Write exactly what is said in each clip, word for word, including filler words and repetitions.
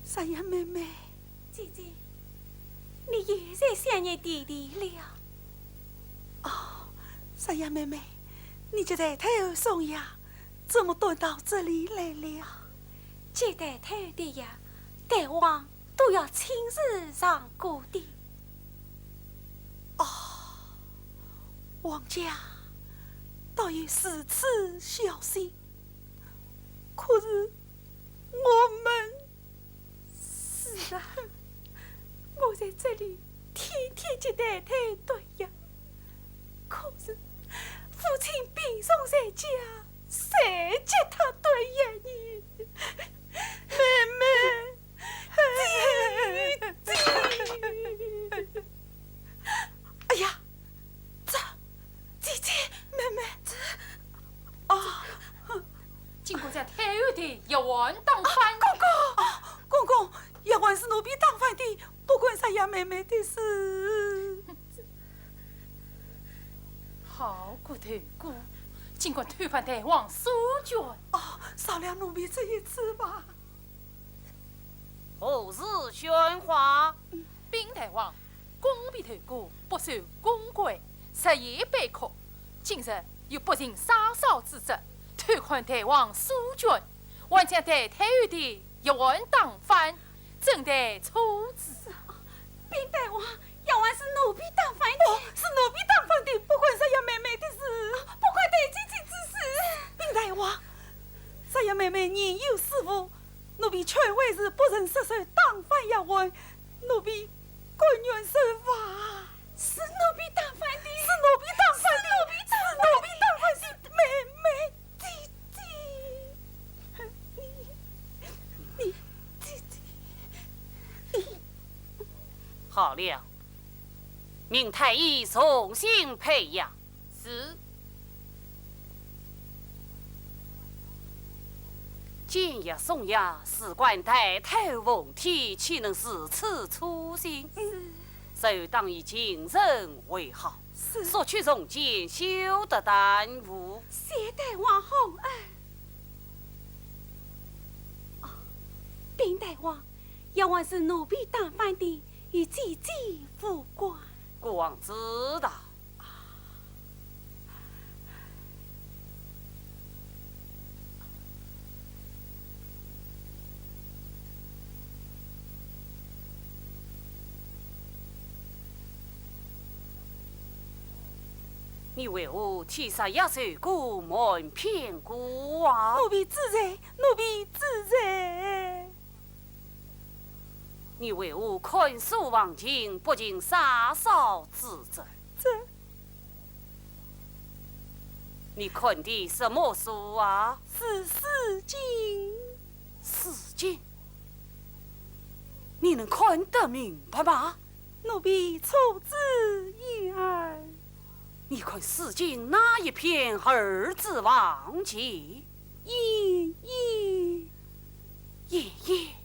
山羊妹妹。姐姐，你又在想念爹爹了？哦，山羊妹妹，你给太太送药，怎么端到这里来了？给太太的药，大王都要亲自尝过的。哦，王家倒有如此孝心，可是我们……是啊，我在这里天天给太太端药，可是父亲病重在家，谁给他端药呢？妹妹，姐姐，哎呀，这，姐姐，妹妹，这，哦，今个在太后的药丸当饭。啊，公公，啊，公公，药丸是奴婢当饭的，不关山羊妹妹的事。好个头骨，竟敢偷翻大王书卷。哦，饶了奴婢这一次吧。 何事喧哗？禀大王，公婢头骨不守公规，食言背课，今日有不敬嫂嫂之责，偷看大王书卷，还将太太的药丸当饭，怎待处置？禀大王，药丸是奴婢当饭的。哦，是奴婢当饭的，不关山羊妹妹的事。啊，不关大姐姐之事。禀大王，山羊妹妹年幼失误， 奴婢劝慰是不曾失手当饭药丸，奴婢甘愿受罚。是奴婢当饭的。是奴婢当饭的。是奴婢当饭的，妹妹，姐姐，你，你，姐姐，你。好了，命太医重新配药。 是。煎药送药，事关太太凤体，岂能如此粗心？是。就当以近身为好，是。速去重煎，休得耽误。谢大王厚恩。哦，禀大王，药丸是奴婢当饭的，与姐姐无关。孤王知道。 你为何替杀药受过瞒骗孤王？奴婢知罪，奴婢知罪。 你为何看书忘情，不尽嫂嫂之责？这……你看的什么书啊？是《诗经》。《诗经》？你能看得明白吗？奴婢出自言耳。 你看《诗经》哪一篇二字忘情？燕燕。燕燕？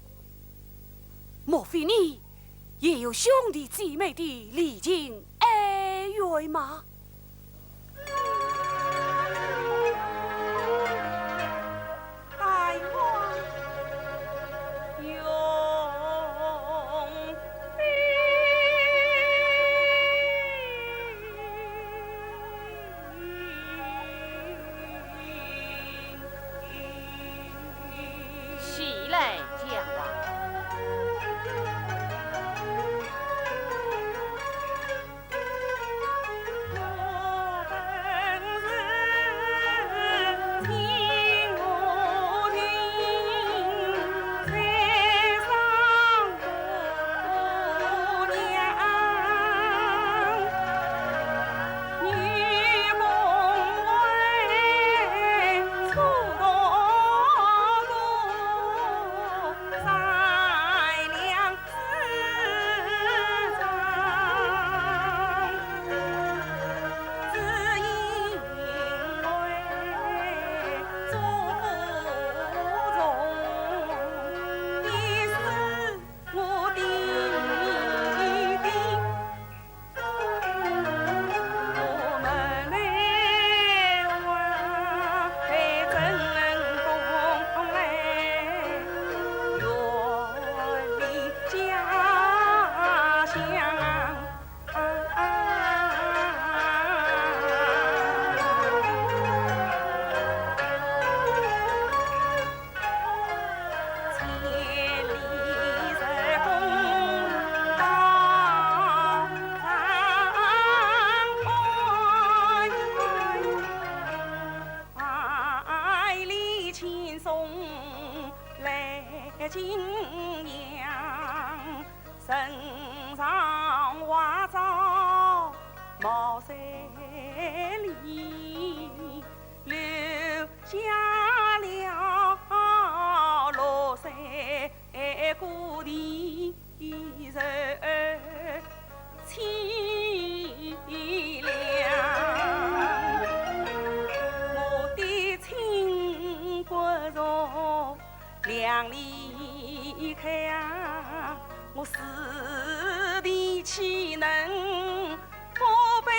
莫非你也有兄弟姊妹的离情哀怨吗？ 起来讲话。景阳，身上花招茅山里，留下了落水 故地人凄凉。我的亲骨肉两离开啊，我死的岂能不悲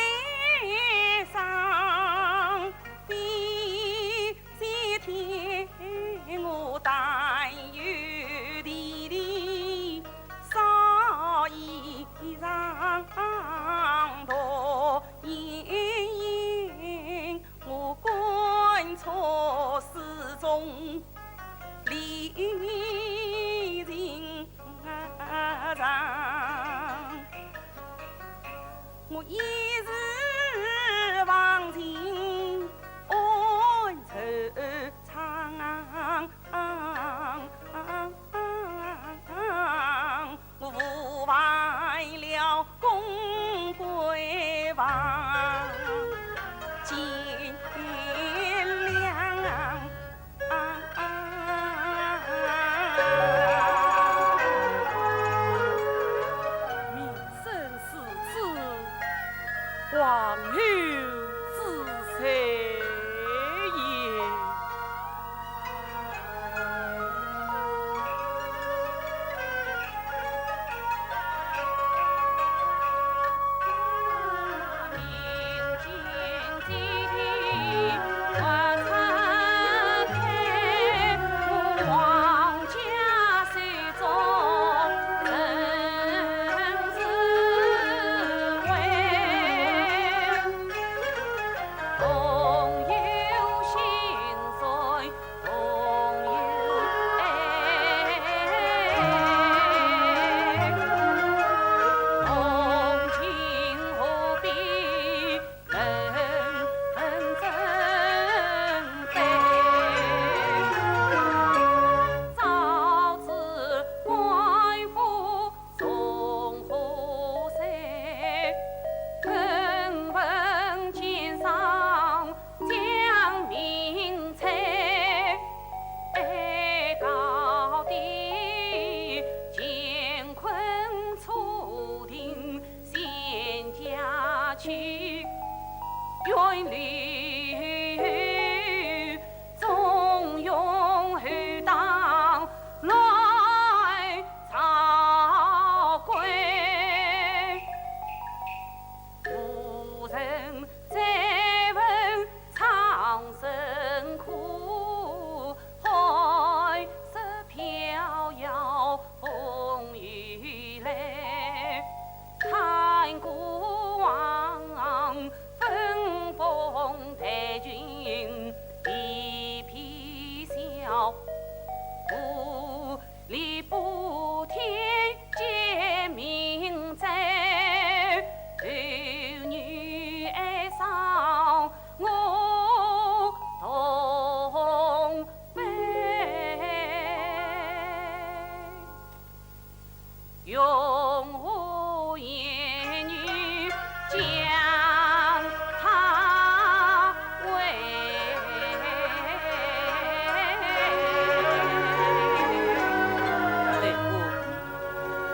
伤？非 是天，我但有地地烧衣裳，独莺莺，我观察四周里寻常。 我一时忘情恩仇长，我误坏了公闺房，见谅。 名生死之，皇后之罪也。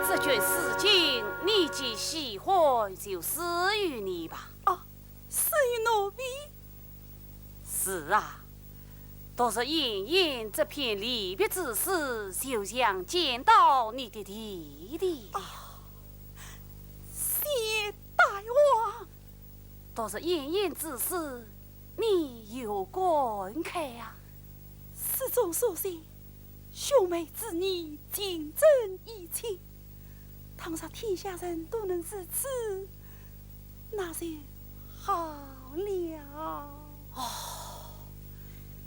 这卷诗经你既喜欢，就赐与你吧。哦，赐与奴婢？是啊，读着莺莺这篇离别之诗，就像见到你的爹爹。哦，谢大王。读着莺莺之诗， 你有感慨啊？诗中所写兄妹之义，情真意切。倘若天下人都能如此，那就好了。哦，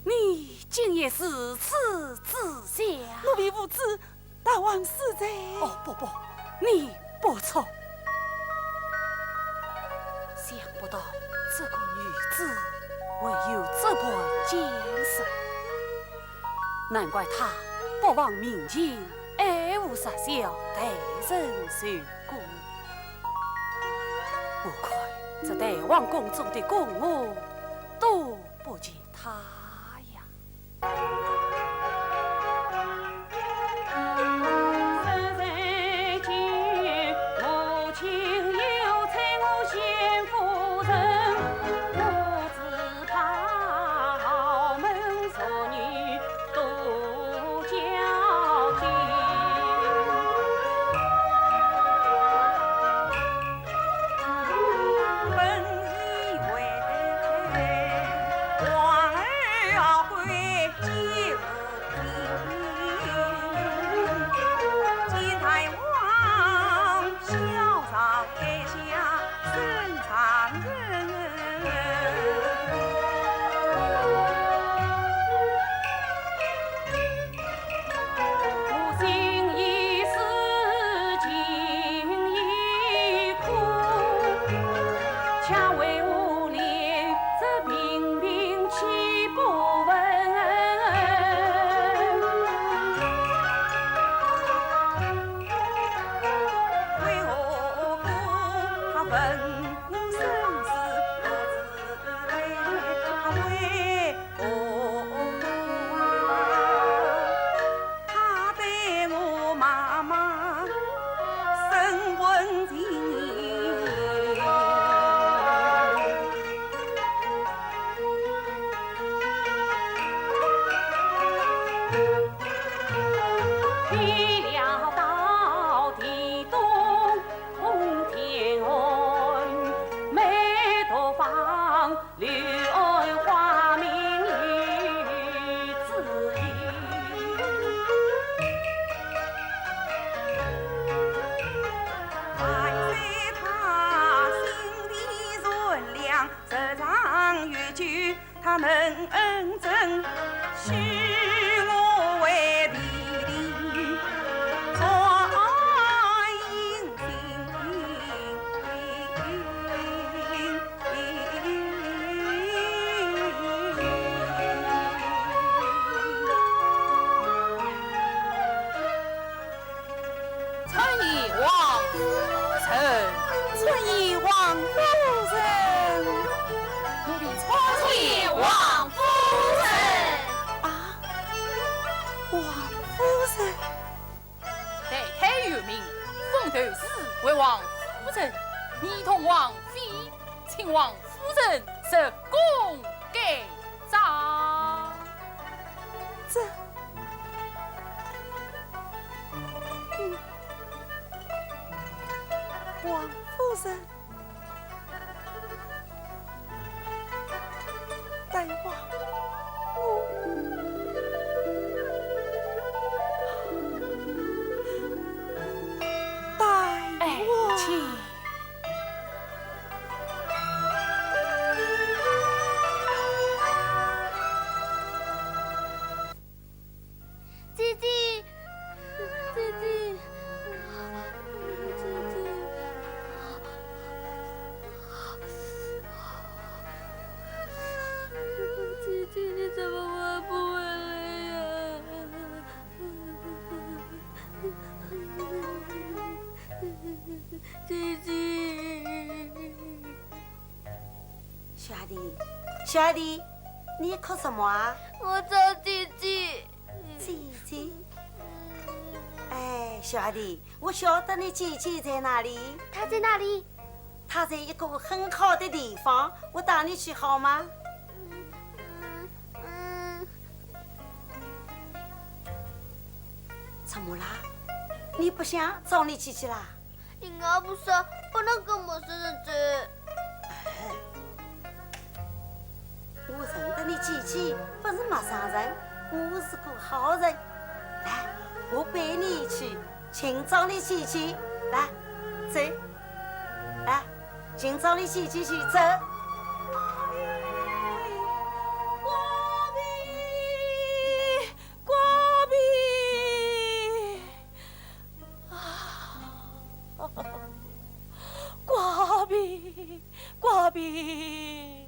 你竟也如此之想？奴婢无知， 大王恕罪。哦，不，不，你不错。想不到这个女子会有这般见识，难怪她国王命卿，爱护实小，待人受过。我看这代王宫中的公务，都不及他呀。参见王夫人。参见王夫人。奴婢参见王夫人。啊，王夫人。代代有名，封头是为王夫人，你同王妃，请王夫人入宫盖章。这，嗯，王夫人。 带我，带我。哎，请。 姐姐，姐姐，姐姐，姐姐，你怎么还不回来呀？姐姐。 小弟，小弟，你哭什么啊？我找姐姐。姐姐？哎，小弟，我晓得你姐姐在哪里。她在哪里？她在一个很好的地方，我带你去好吗？嗯，嗯。怎么啦？你不想找你姐姐啦？ 人家不说不能跟陌生人走。哎，我认得你姐姐，不是陌生人，我是个好人。来，我陪你去寻找你姐姐。来，走。来，寻找你姐姐去，走。 瓜皮，瓜皮，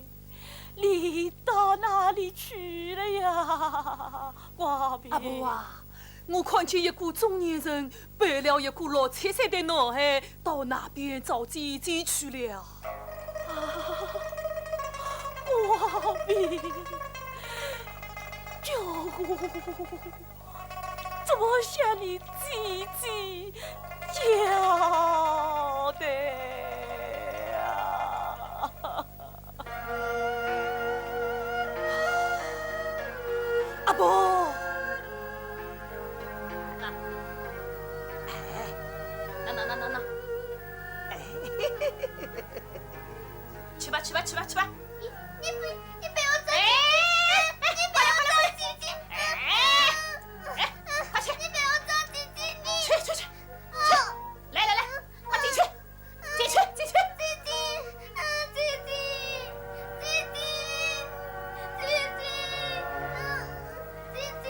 你到哪里去了呀？瓜皮。阿婆啊，我看见一个中年人背了一个六七岁的男孩到那边找姐姐去了。啊，我的命！叫我怎么向你姐姐交代啊？ 阿婆。哎，那那那那那，哎，去吧去吧去吧去吧。你你不你不要走，哎，你不要走，姐姐。哎，哎，快去，你不要走，姐姐，你去去去去，来来来，快进去。 进去，进去。姐姐，啊，姐姐，姐姐，姐姐，啊，姐姐。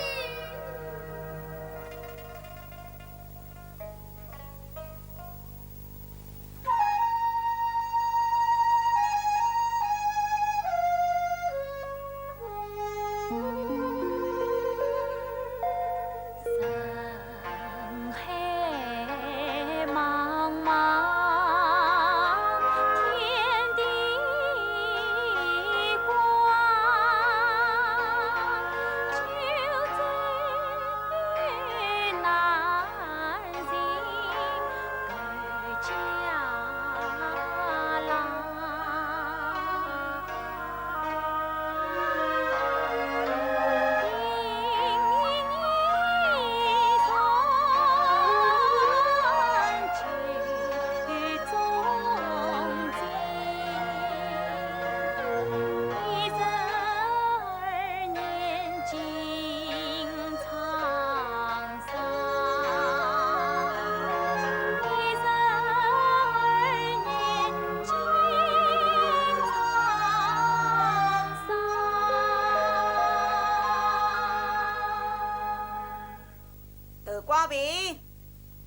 窦光平，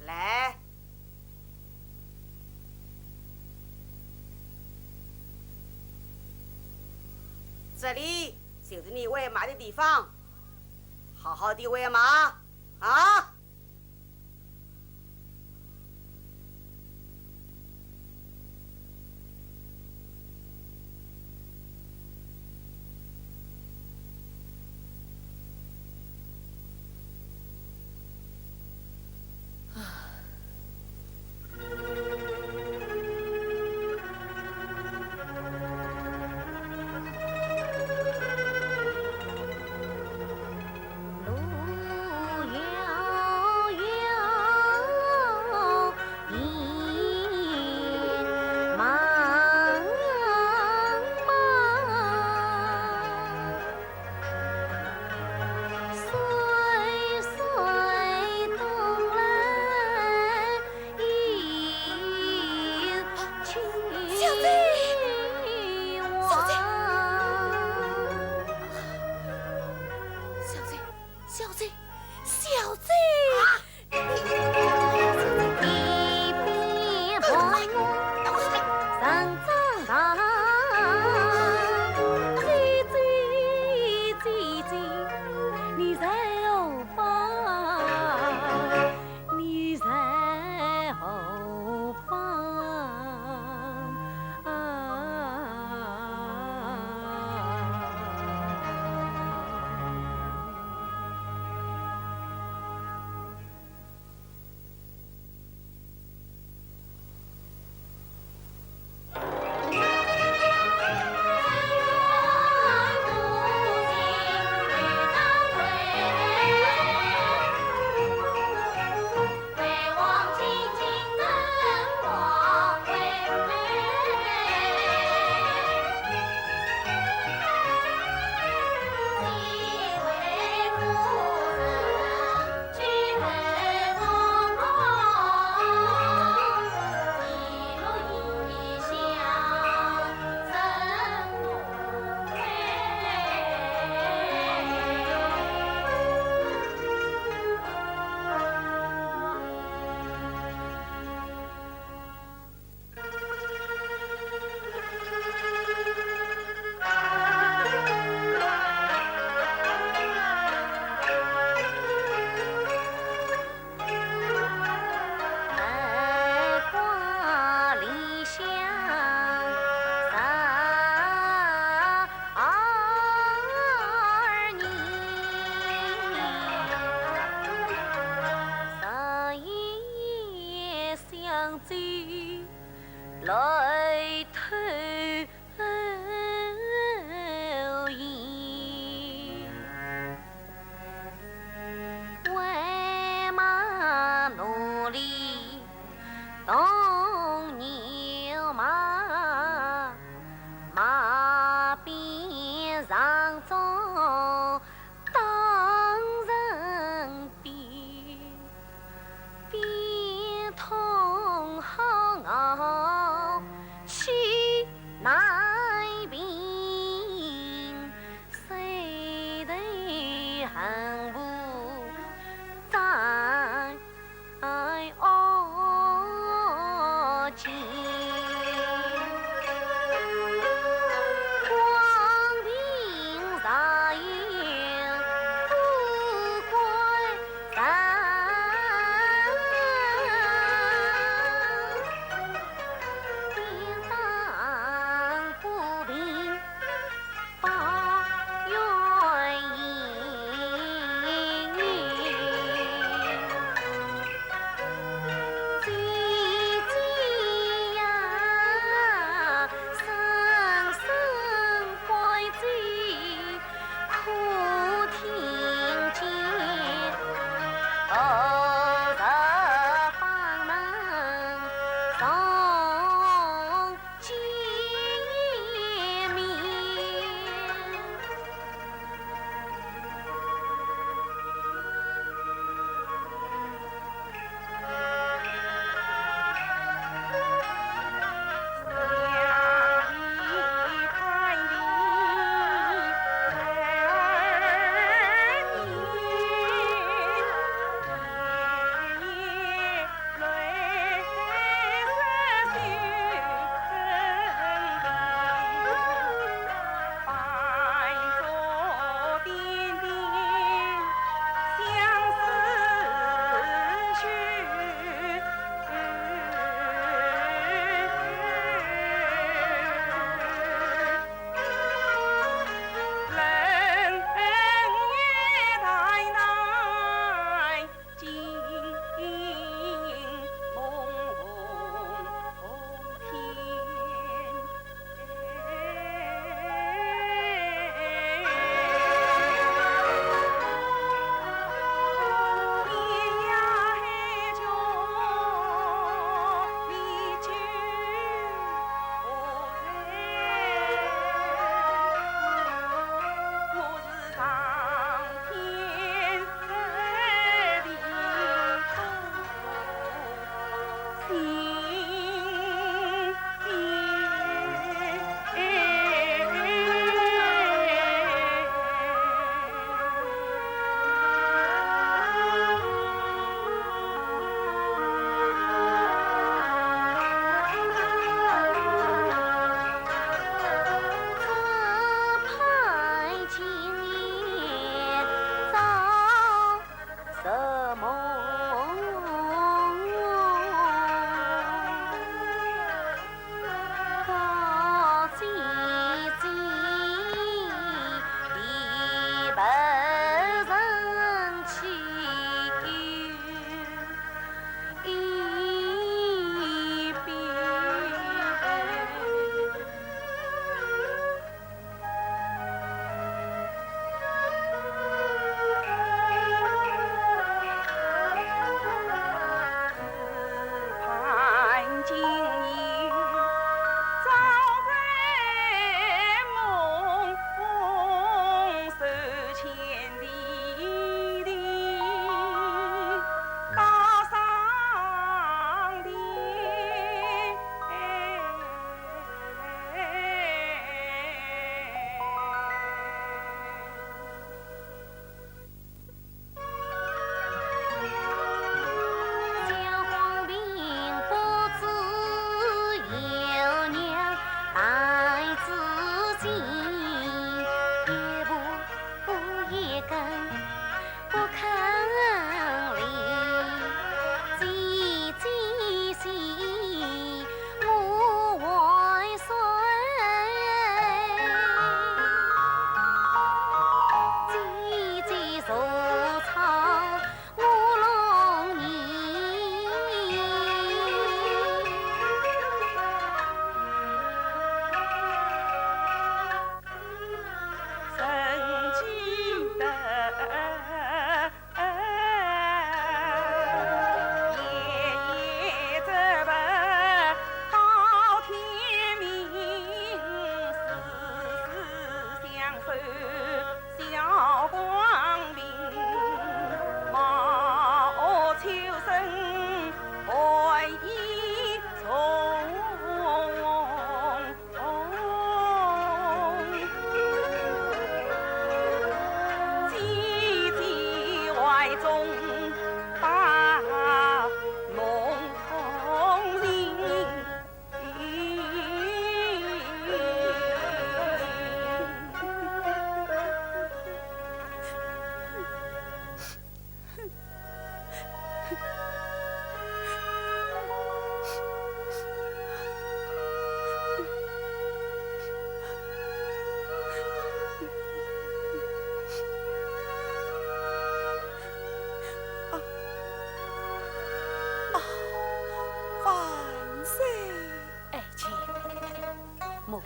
来。这里就是你喂马的地方，好好地喂马啊！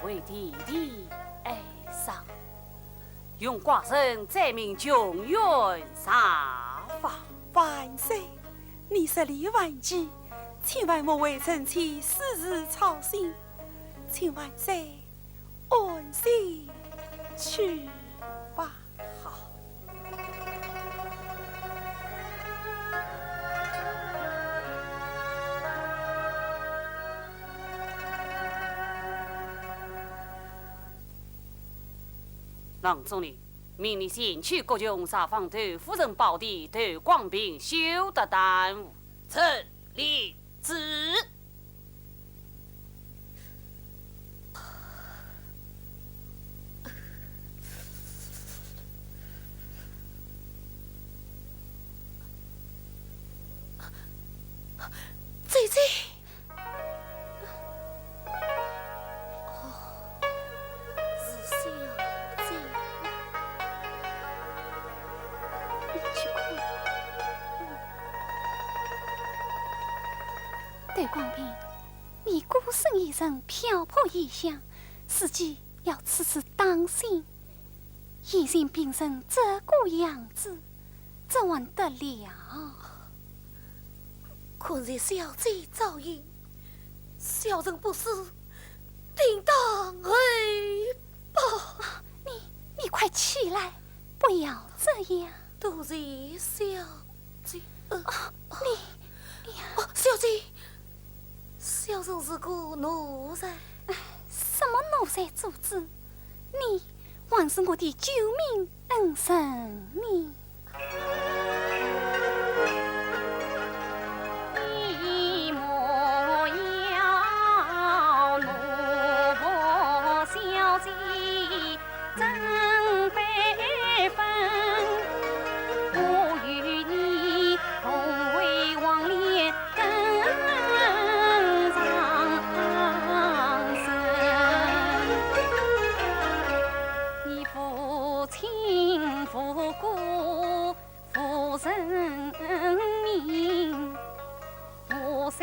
为弟弟哀伤，容寡人再命穷远查访。万岁，你日理万机，千万莫为臣妾私事操心，请万岁安心去吧。好。 郎中呢，命你前去各穷查访窦夫人胞弟窦广平，休得耽误。臣领旨。 姐姐。哦，是小姐。你去看吧。窦广平，你孤身一人漂泊异乡，自己要处处当心。 眼前病成这个样子，怎还得了？看在小姐照应，小人不死，定当而报。啊，你，你快起来，不要这样。多谢小姐。呃，哦，你，你呀。哦，小姐，小人是个奴才。哎，什么奴才主子？你 还是我的救命恩人呢。你莫要奴仆小姐怎辈分，我与你同为黄连 登上身。你父亲无故负人命，我虽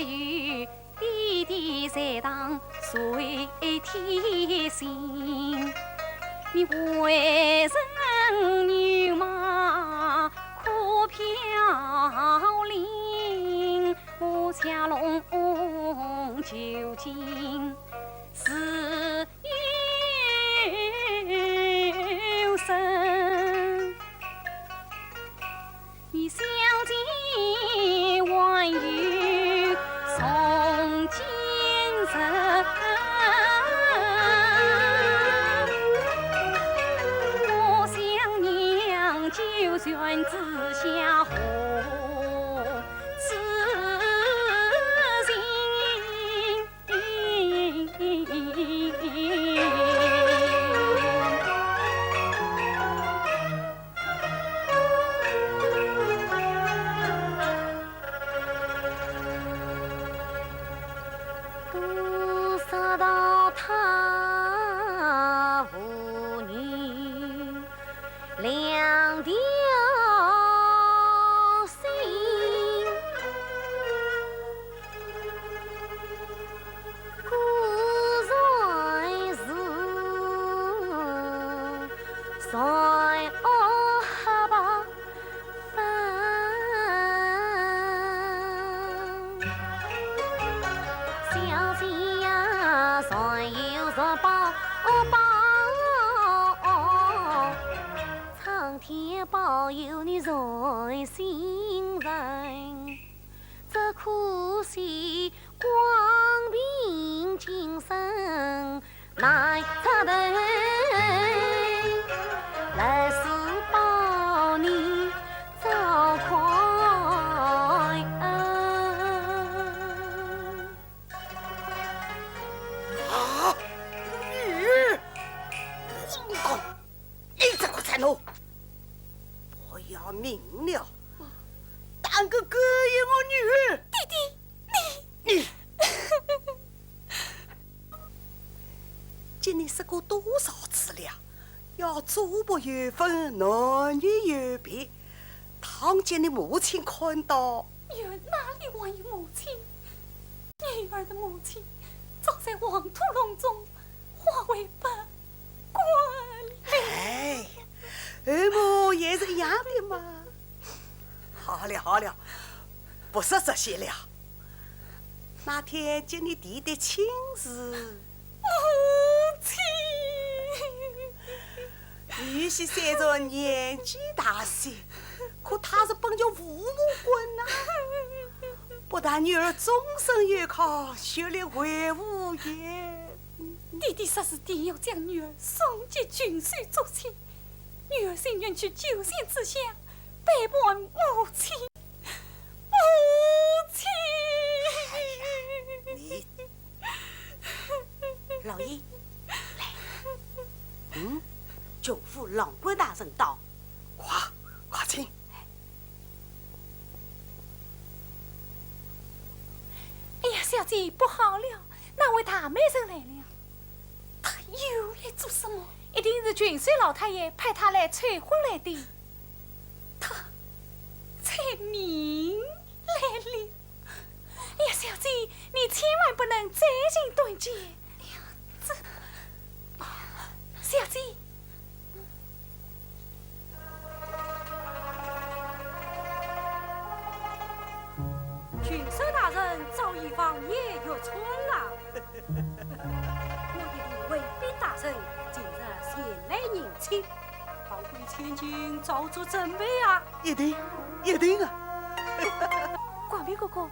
有爹爹在堂垂贴心，你为人牛马可飘零， 我家龙究竟是有身，你小姐还有重金人。我想娘九泉之下何 此情。不知道他无女 两条心，故然是罪恶百分。小姐呀，善有善报，恶报 苍天保佑你善心人，只可惜光凭今生难出头，来世报你早快恩。 啊！女儿，荒唐！你这个贱奴，不要命了！胆敢勾引我女儿！爹爹，你，你，跟你说过多少次了，要做朋友分，男女有别。倘见你母亲看到，女儿哪里还有母亲？ 女儿的母亲早在黄土隆中我会不管了。哎，后母也是一样的嘛。好了好了，不说这些了。那天接你爹的亲事，母亲。女婿虽然年纪大些，可他是本就父母官呐。不但女儿终身有靠，学历还无也。爹爹说是定要将女儿送给郡守做妻，女儿情愿去九泉之下，背叛母亲。母亲！你，老爷，来，嗯，郡府郎官大人到，快，快请。哎呀，小姐，不好了，那位大美人来了。她又来做什么？一定是郡守老太爷派她来催婚来的。她催命来了。哎呀，小姐，你千万不能再行断绝。哎呀，这，小姐， 郡守大人早已望眼欲穿啊！我一位卫兵大人近日前来迎亲，望贵千金早做准备啊！一定，一定啊！广平哥哥，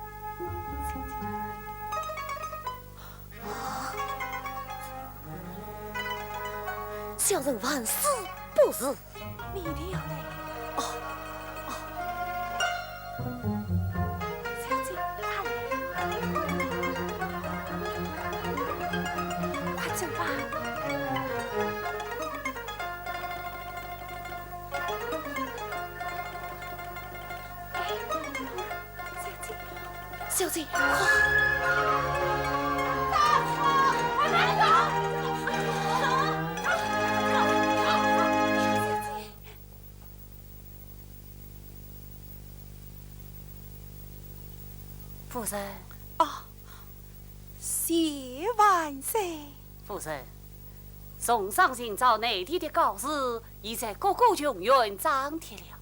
小人万死不辞。 你一定要来。哦，哦。小姐，快来。快走吧。哎，小姐。 小姐，快！夫人。啊，谢万岁。 夫人，从上寻找内地的告示，已在各个穷院张贴了。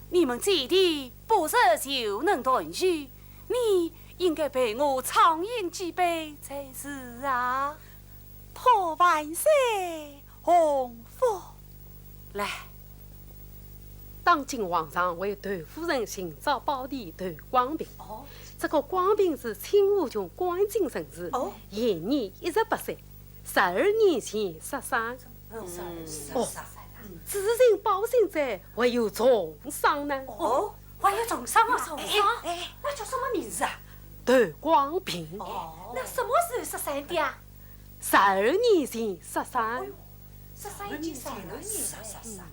你们姐弟不日就能团聚，你应该陪我畅饮几杯才是啊。托万岁洪福。来， 当今皇上为窦夫人寻找胞弟窦广平。哦。这个广平是清河郡灌井人氏，哦。现年一十八岁，十二年前失散。嗯，哦，自寻胞信者，还有重伤呢。哦，还有重伤啊？重伤？哎，哎，那叫什么名字啊？窦广平。哦。那什么时候失散的啊？十二年前失散。哎呦，失散已经十二年了。是啊，是啊，是啊。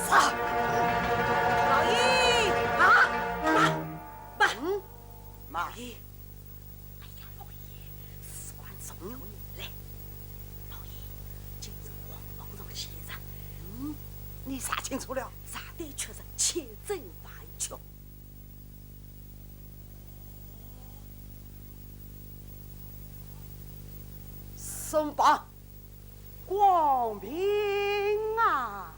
杀！老爷！啊！慢，慢！嗯？慢！老爷！哎呀，老爷，事关重要呢。来，老爷，今日皇榜上写着，嗯，你查清楚了？查得确实千真万确。 松绑广平啊！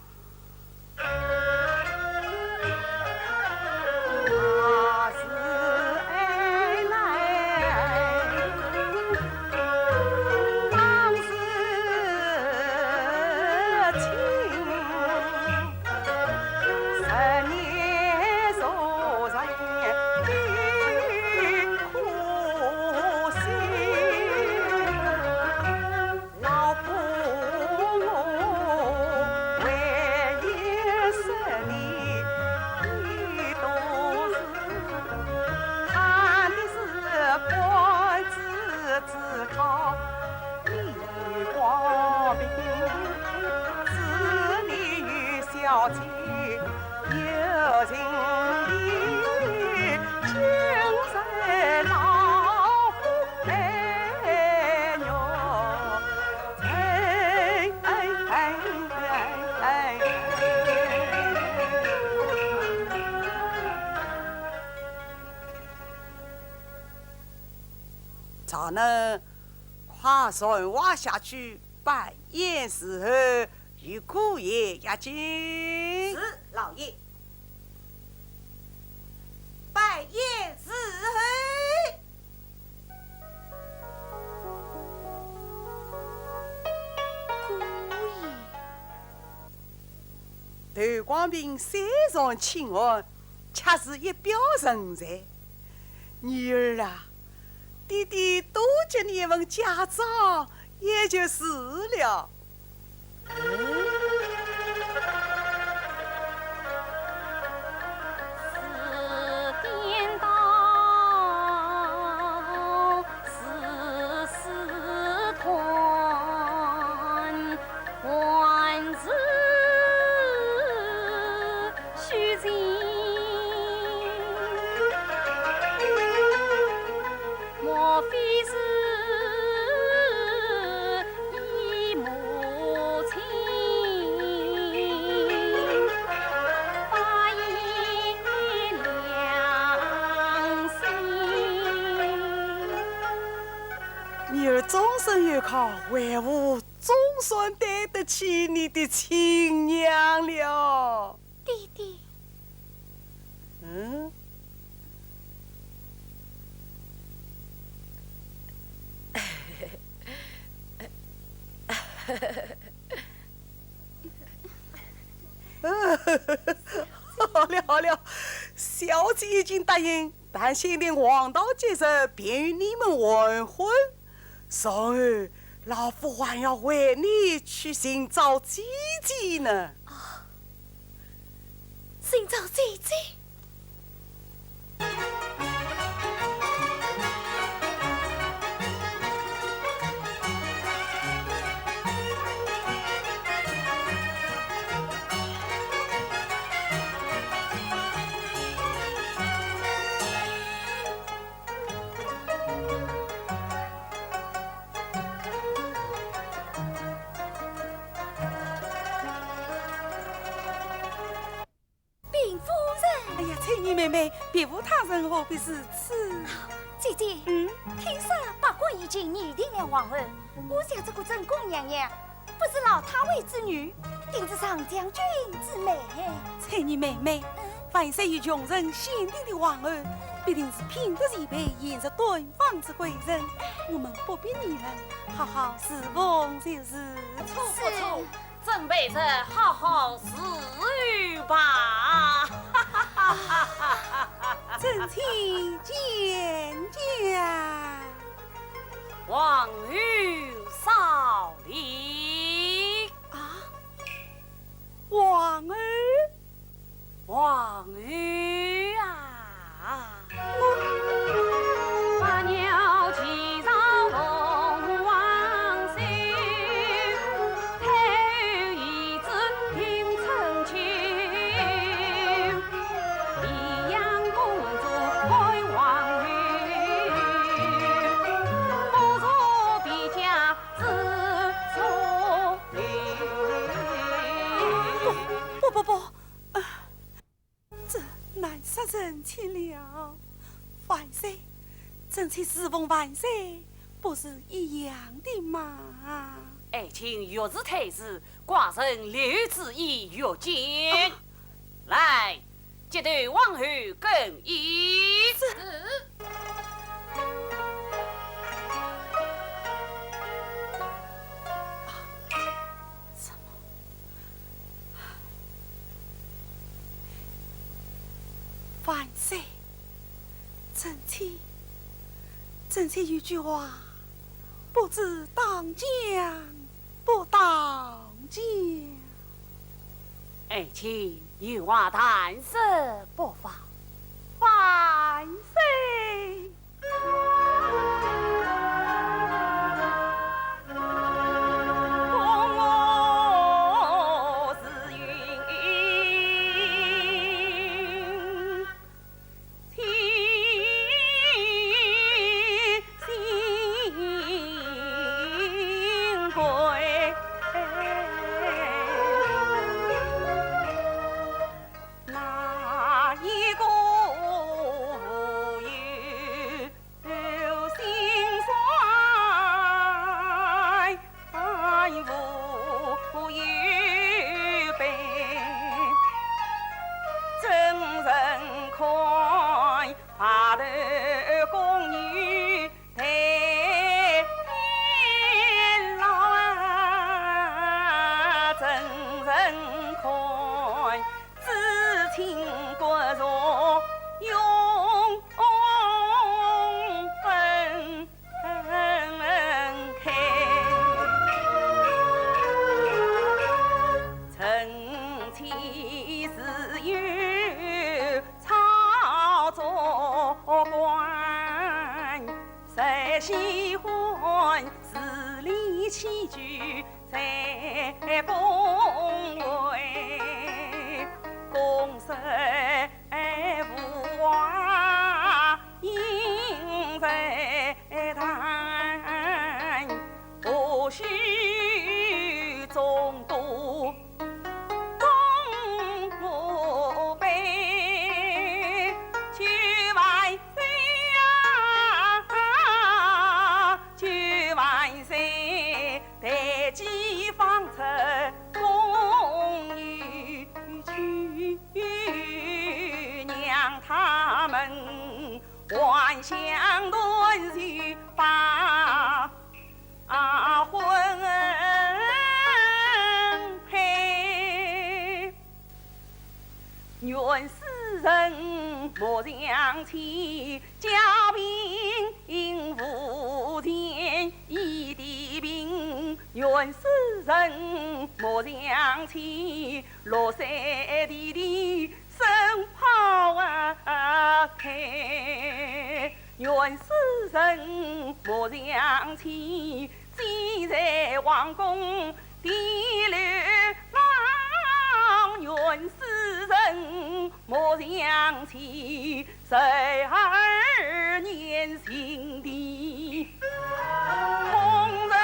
那快传话下去，摆宴伺候与姑爷压惊。是，老爷。摆宴伺候。姑爷。 窦广平虽然清寒，却是一表人才。女儿啊，爹爹多给你一份嫁妆，也就是了。嗯？女儿终身有靠，为父总算对得起你的亲娘了。爹爹。嗯？好了好了，小姐已经答应，但限定黄道吉日便与你们完婚。 然后，老夫还要为你去寻找姐姐呢。啊，寻找姐姐？ 禀夫人。哎呀，翠女妹妹，别无他人，何必如此？姐姐，嗯？听说八国已经议定了皇后，我想这个正宫娘娘，不是老太尉之女，定是上将军之妹。翠女妹妹，嗯？万岁与穷人选定的皇后，必定是品德齐备、颜值端方之贵人，我们不必议论，好好侍奉就是。不错，不错。 准备着好好侍候吧。臣妾见驾。皇后少礼。啊，皇后？ 皇后啊！不，不，不，不，啊， 这难杀臣妾了。万岁，臣妾侍奉万岁，不是一样的吗？爱卿越是推辞，寡人略知一二。啊。来，接待皇后更衣。是。啊，怎么？ 万岁，臣妾，臣妾有句话，不知当讲不当讲。爱卿有话坦率不妨。万岁！看，知青骨肉永分开。臣妾自幼操作官，最喜欢事理起居 在宫阙，公事无话应在谈，何须总督公母辈，求万岁啊，求万岁！ 待寄放出宫阙去，让他们还乡团聚把婚配。 愿世人莫相欺，家贫无钱一地贫。愿世人莫相欺，六三弟弟生抛开。愿世人莫相欺，寄在皇宫 第六郎。愿世人莫相欺，十二年心地空人。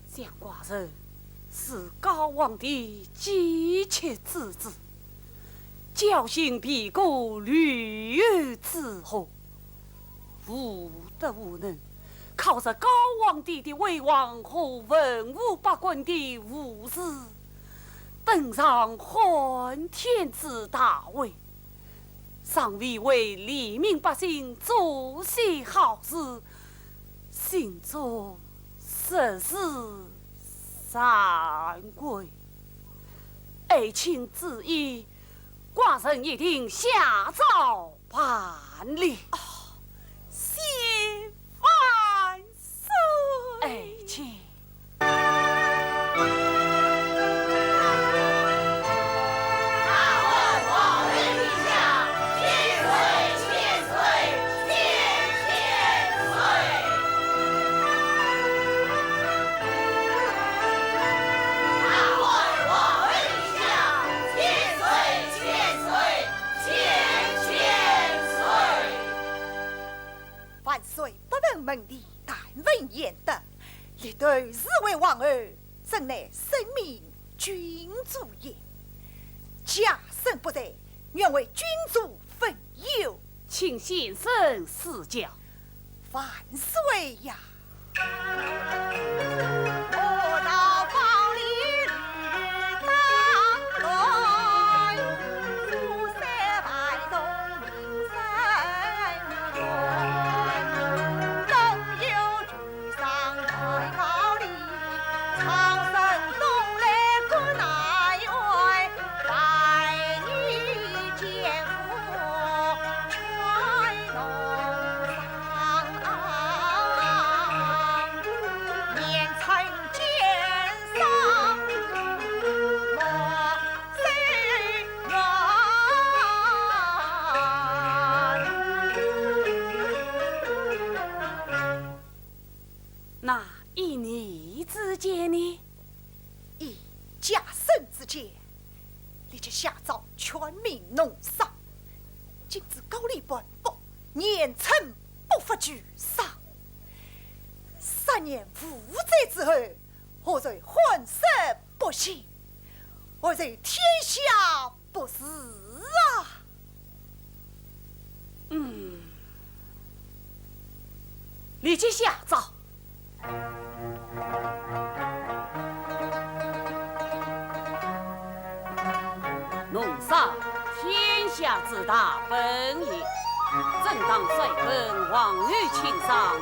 想寡人是高皇帝寄妾之子，侥幸避过刘侯之祸，无德无能，靠着高皇帝的威望和文武百官的扶持，登上汉天子大位。 尚未为黎民百姓做些好事，心中实是惭愧。爱卿之意，寡人一定下奏办理。哦，谢万岁。爱卿。 万岁不问门第，但问贤德，立断是为皇后，真乃圣明君主也。家生不在，愿为君主分忧。请先生赐教。万岁呀！那依你之见呢？依家生之见，立即下诏全民农丧。禁止高丽盘剥，严惩不法居丧。杀人无罪之后，何罪汉室百姓？何罪天下 不是啊。嗯，立即下诏，弄杀天下之大本也，正当率领王侯卿上，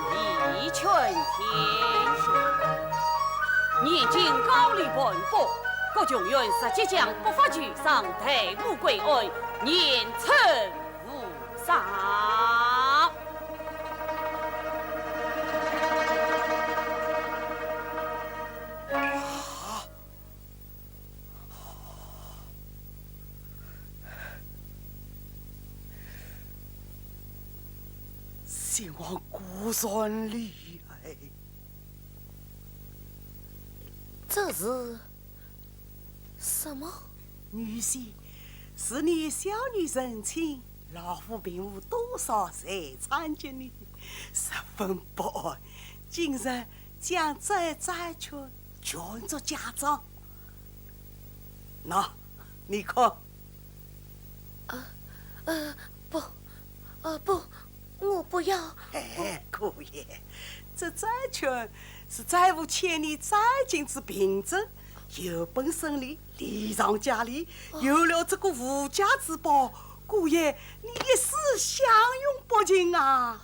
以权天下。现今高丽盘剥，各穷院士即将不法求上，逮捕归案，严惩勿赦。 先王果然厉害。这是什么？女婿，是你小女成亲，老夫并无多少财产给你，十分不安。今日将这一債权全作假账。喏，你看。呃，呃，不，呃，不，我不要。哎，姑爷，这债权是债务欠你债金之凭证，有本审理，理偿家里，有了这个无价之宝，姑爷，你一世享用不尽啊！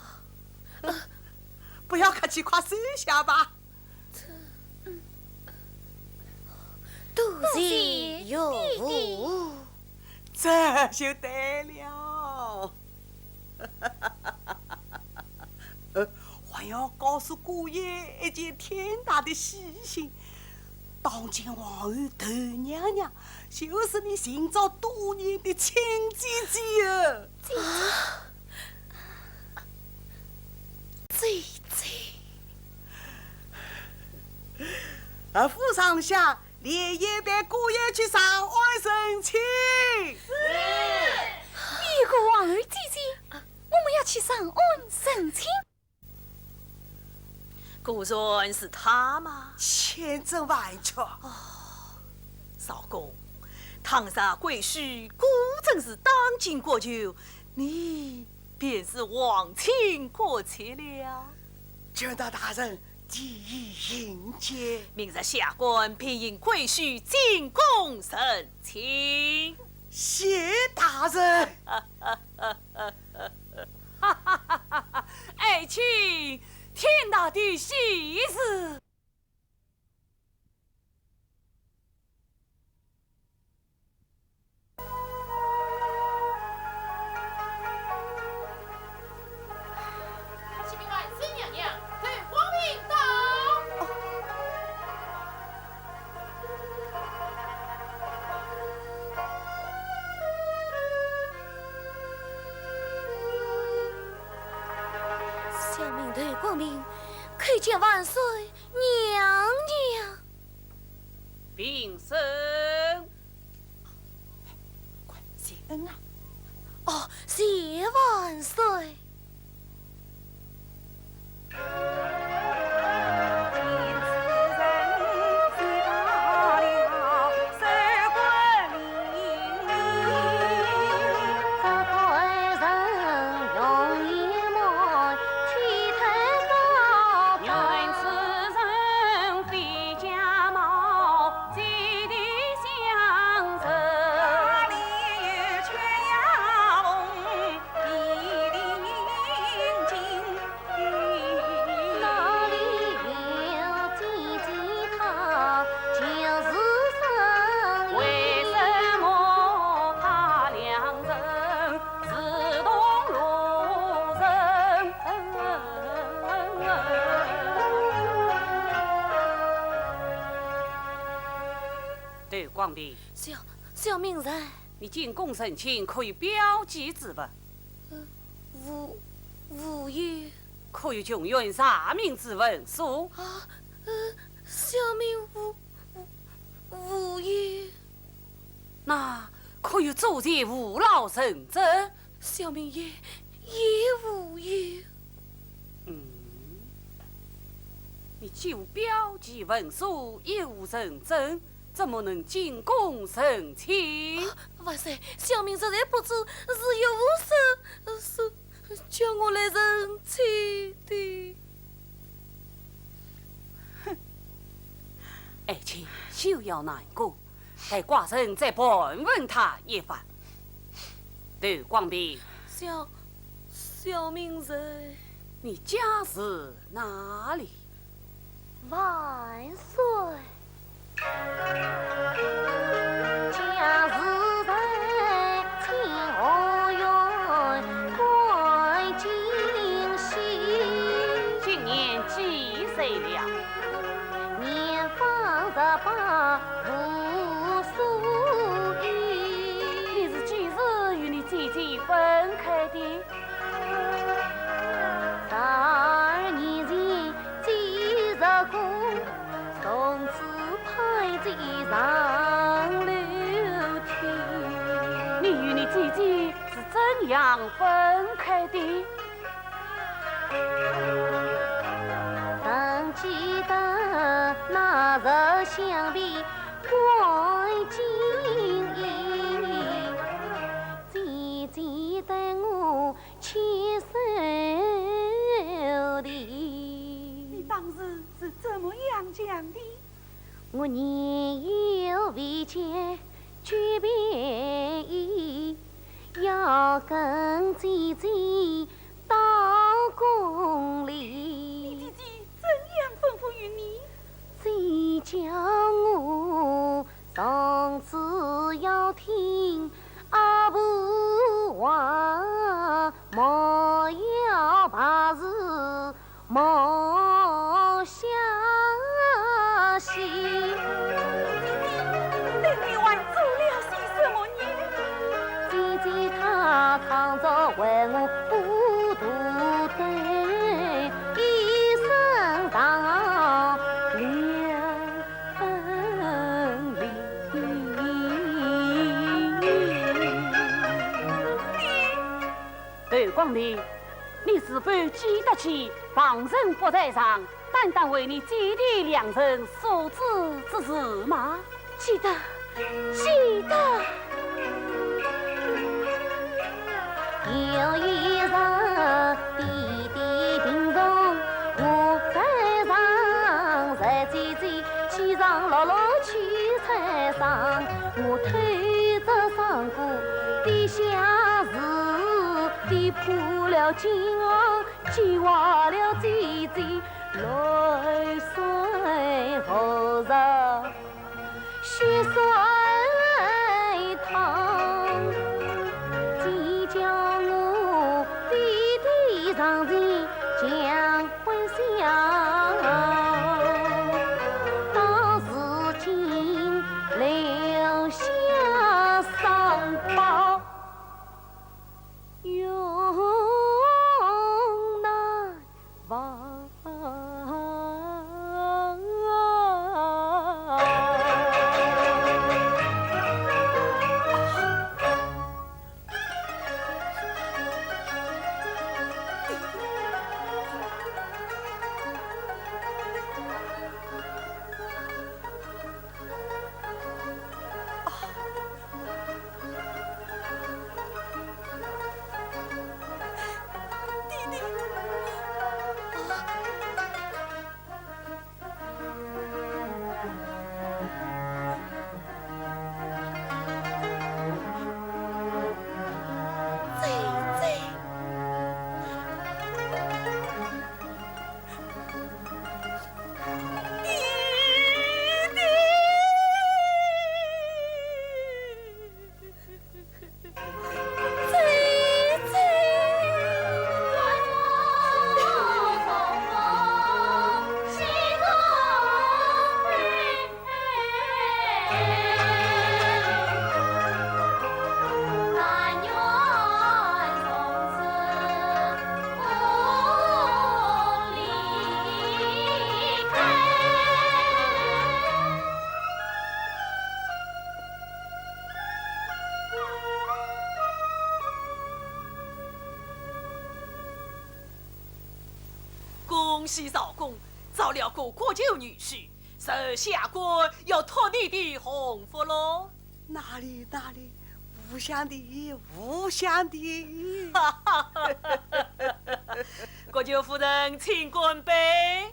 不要客气，快收下吧。 多谢岳父。这就对了。呃，还要告诉姑爷一件天大的喜讯，当今皇后窦娘娘就是你寻找多年的亲姐姐啊。姐姐。 姐姐。啊，府上下连夜陪姑爷去上岸成亲。是。你个皇后姐姐，我们要去上岸成亲。果然是她吗？千真万确。哦，少恭，倘若贵婿果真是当今国舅，你 便是皇亲国戚了。全靠大人第一引荐。明日下官便引贵婿进宫成亲。谢大人。爱卿，天大的喜事！ 启禀万岁娘娘，窦光明到。小民窦光明叩见万岁娘娘。平身。 快，谢恩啊！哦，谢万岁。窦光明。小，小民在。你进宫成亲可有标记之物？呃，无，无有。可有穷院赦免之文书？啊，呃，小民无，无，无有。那可有祖前无老存折？ 小民也，也无有。嗯，你既无标记文书，也无存折，怎么能进宫成亲？啊，万岁，小民实在不知是岳父是，是叫我来成亲的。爱卿休要难过，待寡人再盘问他一番。窦广平，小，小民在。你家住哪里？万岁。 今年几岁了？你是几时与你姐姐分开的？ 你与你姐姐是怎样分开的？ 你当时是怎么样讲的？ 你姐姐怎样吩咐于你？ 等你还做了些什么呢？ 窦广平，你是否记得起旁人不在场，单单为你姐弟两人所指之事吗？记得，记得。 恭喜赵公，找了个国舅女婿，这下官要托你的鸿福喽。哪里哪里，无相的，无相的。国舅夫人，请干杯。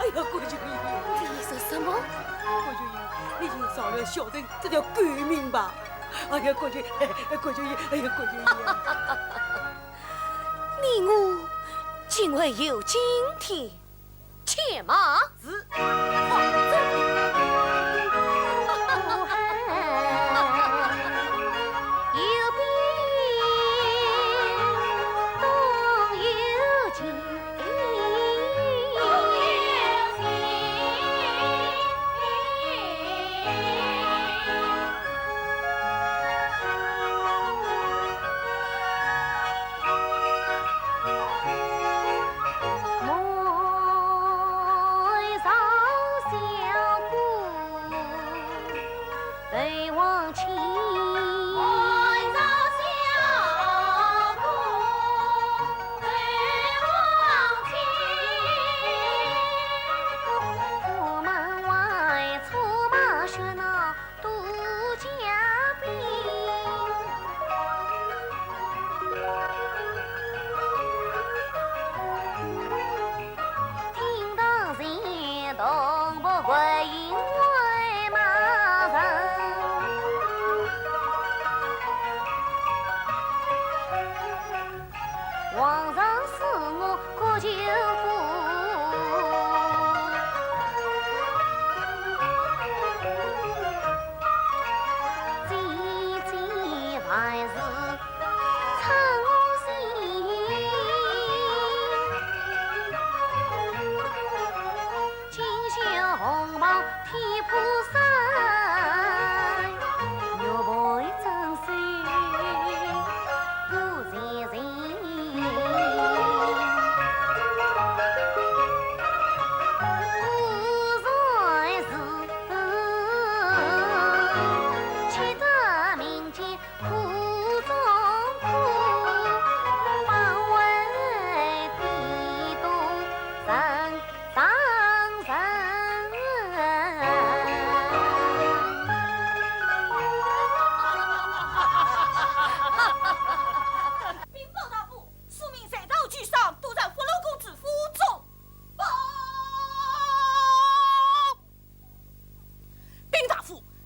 哎呀，郭九爷，你说什么？郭九爷，你就饶了小生这条狗命吧。哎呀，郭九，郭九爷，哎呀，郭九爷啊！你我竟会有今天。且慢。是。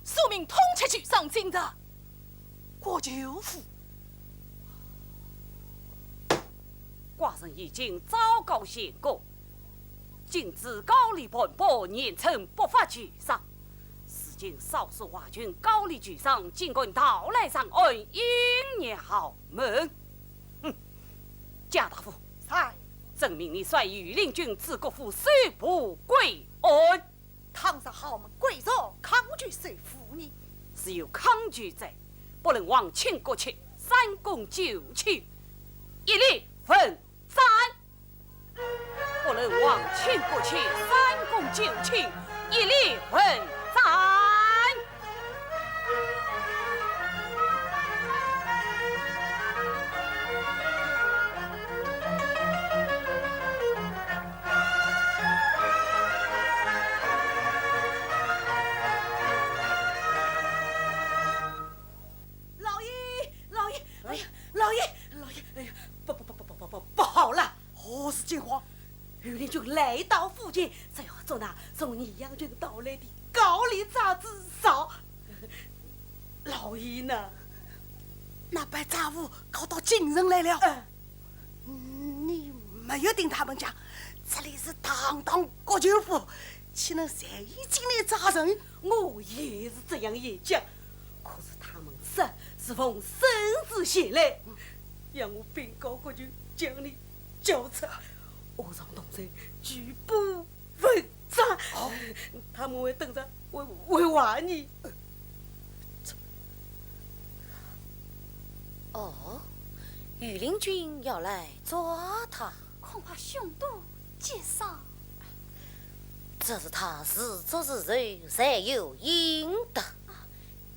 速命通缉巨商进入国舅府。寡人已经昭告相国，禁止高丽盘剥，严惩不法巨商。如今少数华军高丽巨商竟敢逃来长安，影响豪门。哼，贾大夫，在。朕命你率御林军至国府搜捕归案。 倘若豪门贵族抗拒收复呢？是有抗拒者，不论皇亲国戚，三公九卿，一律问斩。不论皇亲国戚，三公九卿，一律问斩。 老爷，老爷，哎呀，老爷，老爷，哎呀，不不不不不不不，不好了！何事惊慌？御林军来到附近，正要捉拿从宜阳郡逃来的高丽渣滓。老爷呢？那班渣旓逃到京城来了。嗯。 你没有听他们讲，这里是堂堂国舅府，岂能随意进来抓人？我也是这样一想，可是他们说是奉圣旨前来，要我禀告国舅，将你交出，我上东山举报 问斩。哦。他们会等着，会，会还你。哦，御林军要来抓他。恐怕凶多吉少。这是他自作自受，罪有应得。啊，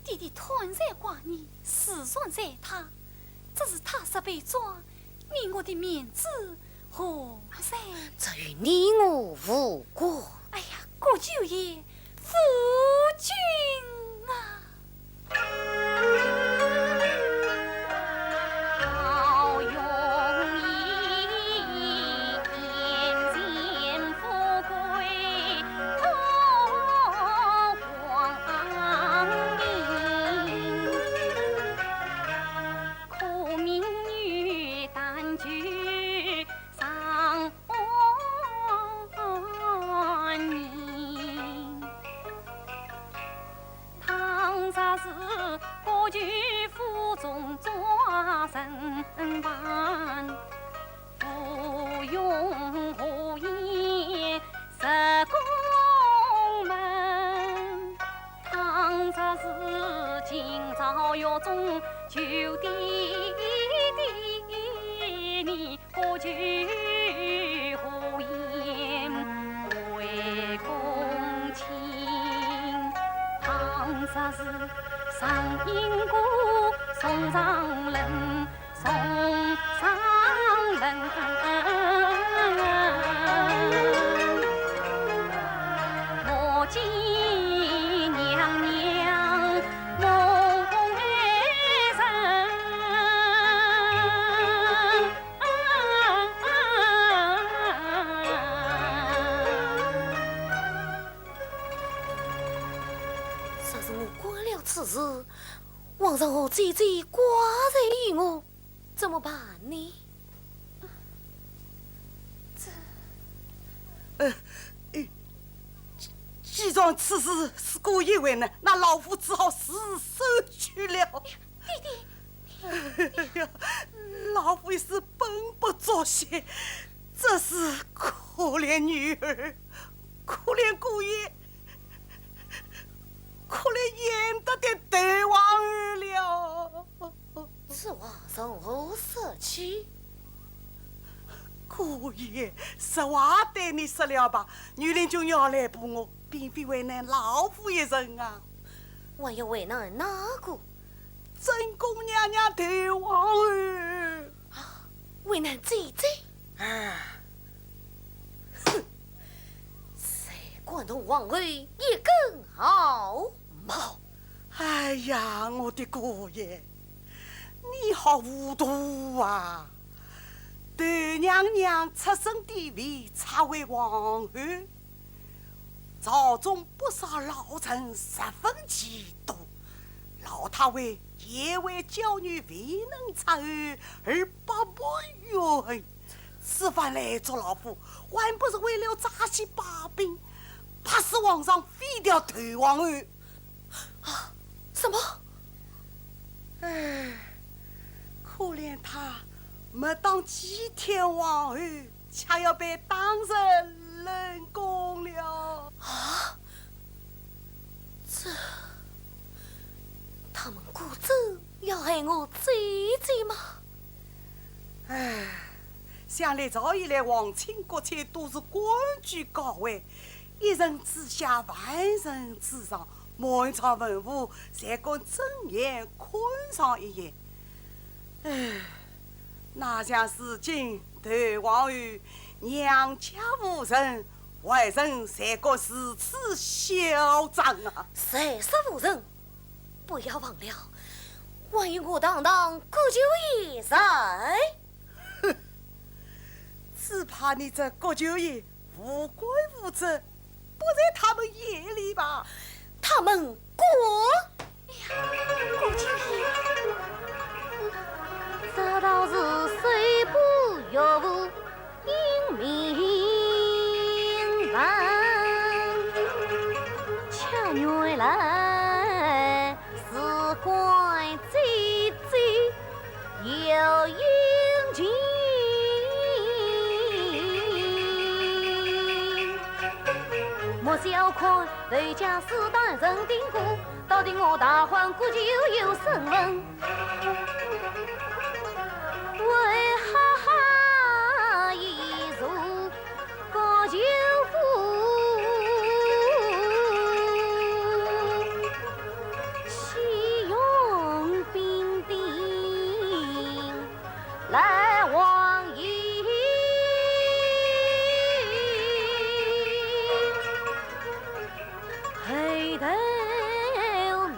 爹爹贪财怪你，私藏财他，只是他若被抓， 你我的面子何在？这与你我无关。哎呀，国舅爷，夫君啊！若是我管了此事，皇上和姐姐寡人一我，怎么办呢？这……呃，呃，既，既然此事是姑爷为难，那老夫只好自首去了。爹爹，哎呀，老夫一时本不作谢，只是可怜女儿，可怜姑爷，可怜贤德的头皇后了。此话从何说起？姑爷，实话对你说了吧，御林军要来捕我，并非为难老夫一人啊。还要为难哪个？ 正宫娘娘头皇后。啊，为难姐姐？啊，哼，谁敢动皇后一根汗毛？哎呀，我的姑爷，你好糊涂啊！头娘娘出身低微，差为皇后，朝中不少老臣十分嫉妒，老太后也为娇女未能出尔而百般怨恨。此番来捉老夫，还不是为了榨取把柄，迫使皇上废掉段王后。啊，什么？唉，可怜她没当几天皇后， 却要被当成冷宫了。啊？这，他们果真要害我姐姐吗？唉，想历朝以来，皇亲国戚都是官居高位，一人之下，万人之上，满朝文武侪敢睁眼看上一眼。唉， 哪像如今段王后娘家无人，外人侪觉如此嚣张啊！谁说无人？不要忘了，还有我堂堂国舅爷在。哼，只怕你这国舅爷无官无职， 不在他们眼里吧？他们滚！哎呀，国舅爷！这道是谁不由无因命犯，却原来是关姐姐 有隐情。莫小看头家是当人定过，到底我大汉国舅有身份，为哈哈一座 高舅府，岂容兵丁来横行，后头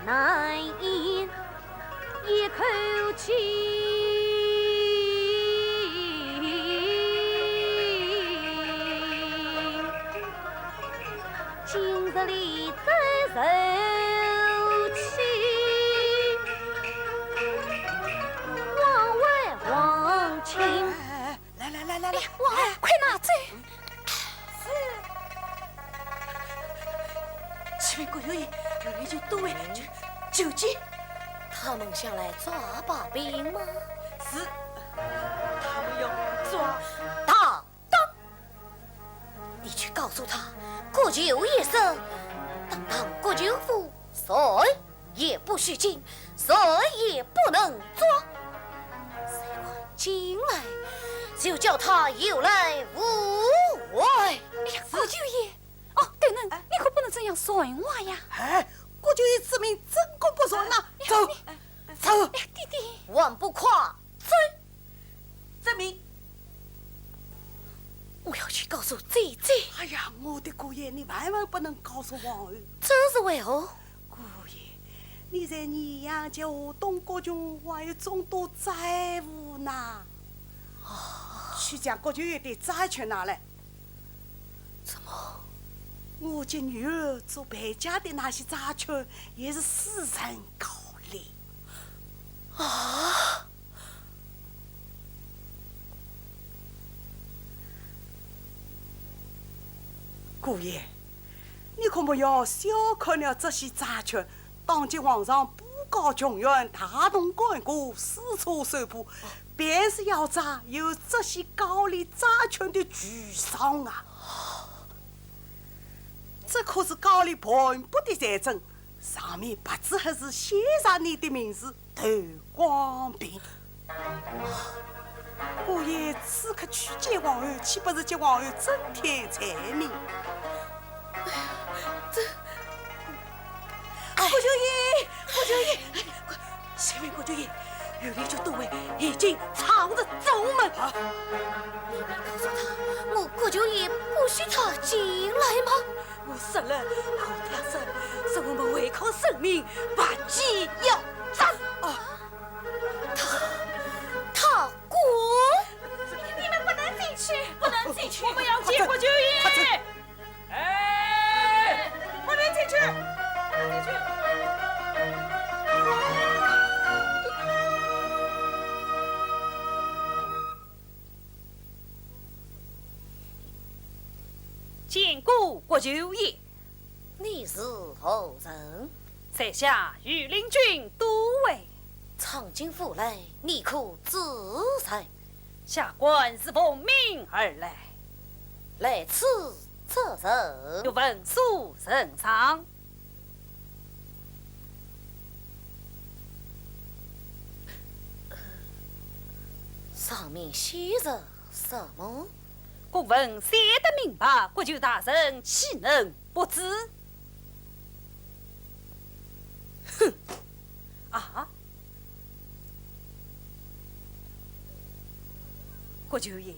难言 一口气。今日里再受气，枉为皇亲。哎，来来来来来，哎，王二，快拿走！是。启禀国舅爷，有人求都尉，求，求见。 他们想来抓把柄吗？是，他们要抓大当。你去告诉他，国舅爷说，堂堂国舅府，谁也不许进，谁也不能抓。谁敢进来，就叫他有来无回。哎呀，国舅爷， 哦，对了，哎。你可不能这样说话呀。哎，国舅爷之命，怎可不传呐？哎，走，你走。哎，弟弟。还不快走！遵命。我要去告诉姐姐。哎呀，我的姑爷，你万万不能告诉皇后。这是为何？姑爷，你在宜阳及华东各郡还有众多债务呐。哦。去将国舅爷的债权拿来。 怎么？我给女儿做陪嫁的那些债权也是私人高利。啊！姑爷，你可不要小看了这些债权， 当今皇上布告穷源，大动干戈，四处搜捕，便是要查有这些高利债权的巨商啊。这可是高利盘剥的财政，上面白纸黑字写上你的名字，段广平。 姑爷此刻去见皇后，岂不是给皇后增添罪名？这，哎。国舅爷，国舅爷，启禀国舅爷，有人求都尉已经闯入中门。啊？你没告诉他，我国舅爷不许他进来吗？我说了，和他说，是我们为抗生命，拔剑要斩。啊。 他，他滚！你们不能进去，不能进去，我们要见国舅爷。快走，快走。哎，国舅爷。你是何人？在下御林军都尉。参军赴来，你可知罪？下官是奉命而来。来此作甚？有文书呈上。 上面写着什么？公文写得明白，国舅大人岂能不知？哼！啊！国舅爷，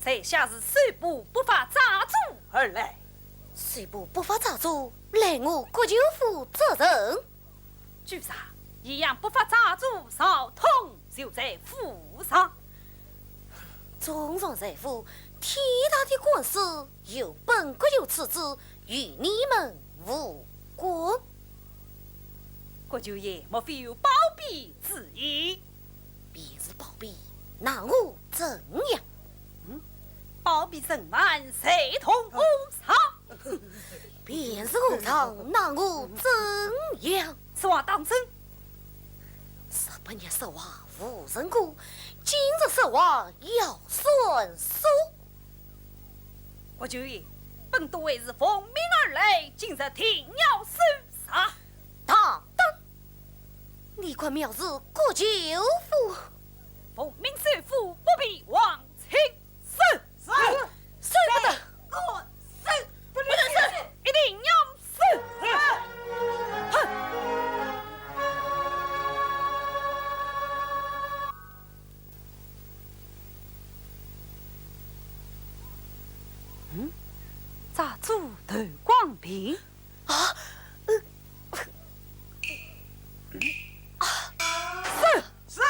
在下是受捕不法债主而来。受捕不法债主来我国舅府作甚？ 据查，益阳不法债主赵通就在府上。纵然在府，天大的官司由本国舅处置，与你们无关。国舅爷莫非有包庇之意？便是包庇，奈我怎样？嗯，包庇人犯，谁同我上。 便是和尚，奈我怎样？此话当真？日本人说话无人管，今日说话要算数。国舅爷，本都尉是奉命而来，今日定要受杀。大胆！你敢藐视国舅府？奉命收府，不比王清。 是。是。是不得。是。不能是。一定要是。是。哼。嗯？债主头光平。 啊，呃，啊，是。是。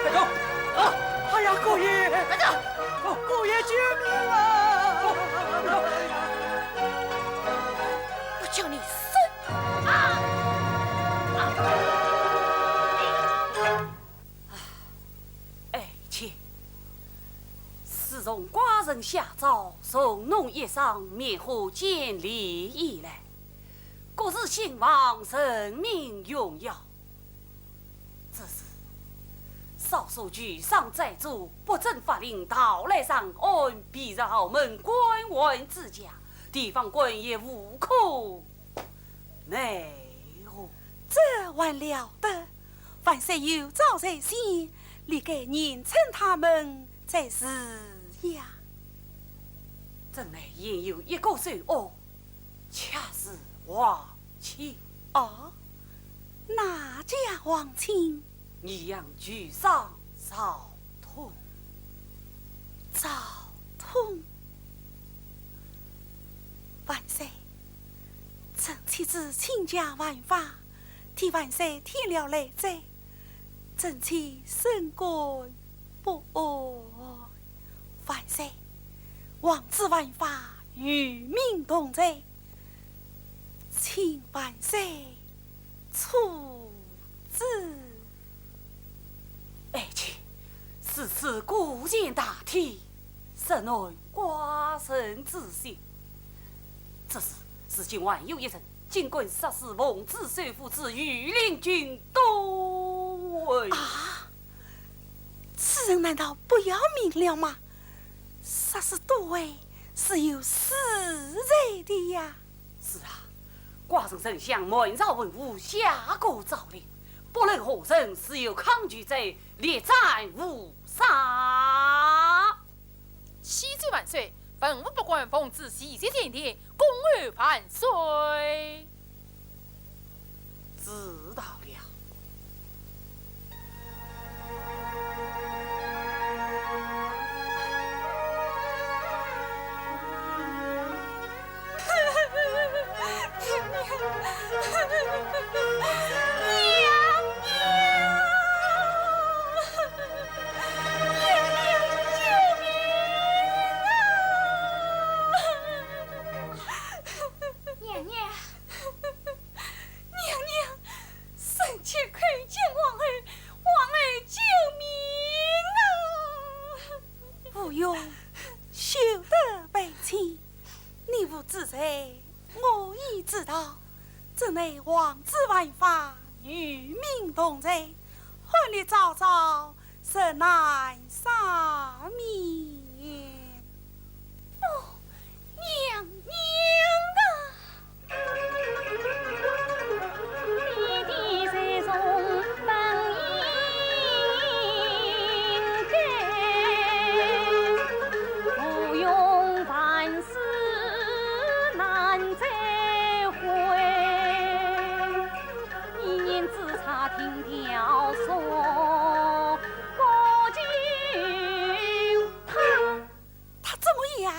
快走！啊！哎呀，姑爷！快走！姑爷，救命啊！我叫你死！啊！啊！爱卿，自从寡人下诏重弄一场棉花监理以来， 国事兴旺，人民荣耀。只是少数举商债主，不遵法令，逃来上岸，譬如豪门官员之家，地方官也无可奈何。这还了得？万岁有诏在先，理该严惩他们才是呀。朕乃现有一个首恶， 恰是王清。哦，哪家王清？益阳举商赵通。赵通。万岁，臣妾知卿家犯法，替万岁添了累赘，臣妾深感不安。万岁，王子犯法，与民同罪， 请万岁处置。爱卿，如此孤贤大体，实难寡人之心。只是如今还有一人，竟敢杀死奉旨收府之御林军都尉。啊！此人难道不要命了吗？杀死都尉是有死罪的呀。 是啊，寡人丞相满朝文武，下过诏令，不论何人，只有抗拒者，立斩无赦。启奏万岁，文武百官奉旨齐集前殿，恭候万岁。 知道了。这内王子犯法，与民同罪，恨你早早赦难赦免。哦，娘娘啊！ 他怎么样？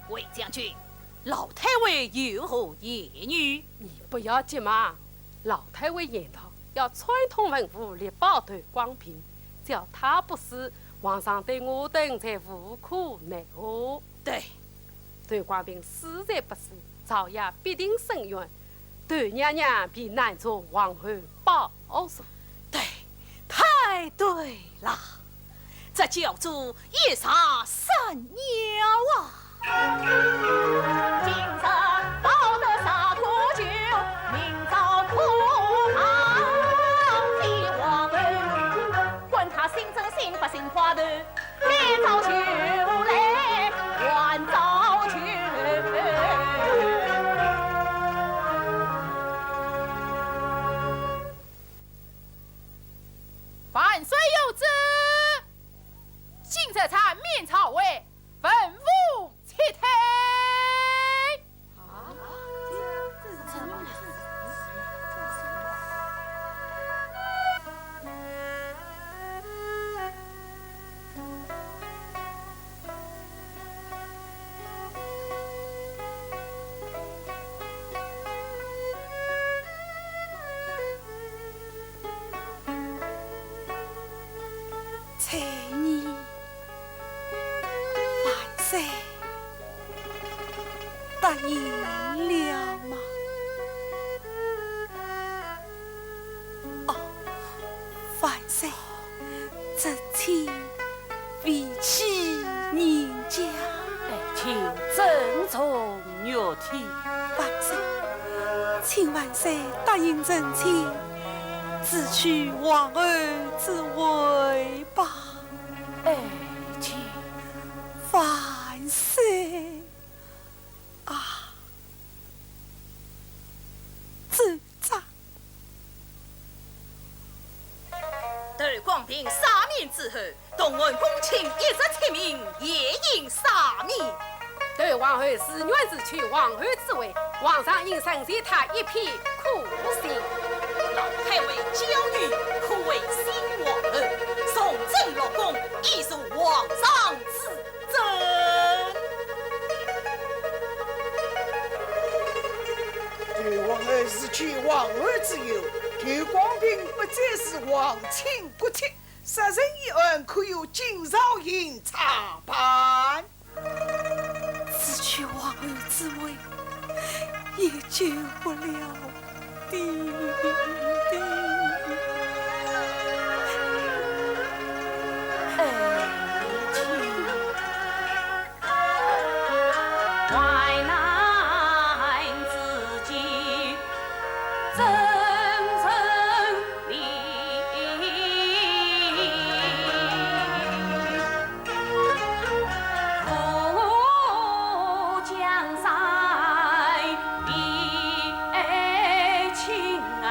卫将军，老太尉有何言语？你不要急嘛。老太尉言道，要串通文武，力保窦光平，只要他不死，皇上对我等才无可奈何。对，窦光平死在不死，朝野必定伸冤，窦娘娘便难从皇后宝座。对，太对了。 这叫做一石三鸟啊！今日保得杀可救，明朝可抗击皇后。管他姓曾姓白姓花头，明朝就来还朝去。万岁有旨。 今日暂免朝会，文武齐退。啊，这，这，这，采妮，万岁答应了吗？哦，万岁，臣妾 未起人家。爱卿珍重玉体。万岁，请万岁答应臣妾，只娶皇后之位吧。爱卿。万岁啊！这 这。窦光平赦免之后，东汉公卿一十七名也应赦免。窦皇后自愿自取皇后之位，皇上应承谢她一片苦心。老太尉焦裕可为新皇后，重整乐宫，以助皇上之 朕。窦皇后自取皇后之后，窦光平不再是皇亲国戚，杀人一案可由京兆尹查办。自取皇后之位，也救不了 爹爹。爱卿。患难之际，怎忍离？护江山，比爱卿啊。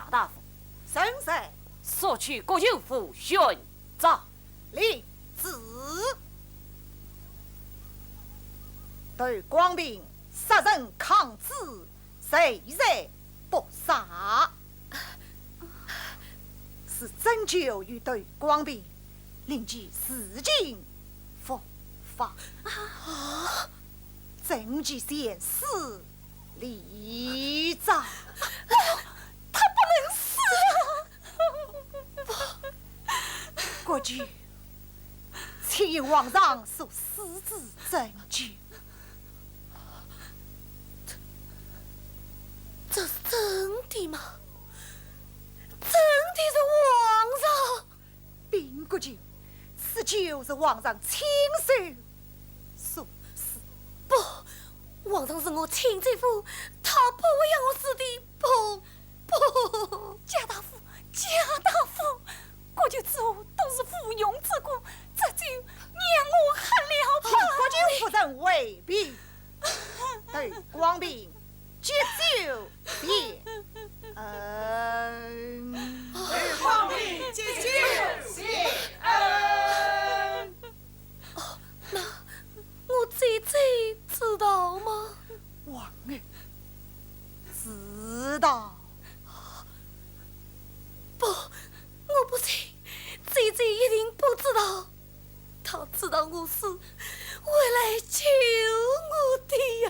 大夫。圣上。速去国舅府寻找。领旨。窦广平杀人抗旨，罪在不赦。是曾舅与窦广平，令其自尽伏法。啊！曾舅前世 里长。他不能死啊！国舅，请皇上赦死曾舅。这，这是真的吗？真的是皇上？ 禀国舅，此酒是皇上亲手所赐。不，皇上是我亲姐夫，他不会让我死的，不，不。贾大夫，贾大夫，国舅之后都是无用之功，这酒让我喝了吧。请国舅夫人回避。 对广平接酒谢恩。对广平接酒谢恩。哦，那我姐姐知道吗？王爷，知道。不，我不信，姐姐一定不知道。 他知道我是会来救我的呀。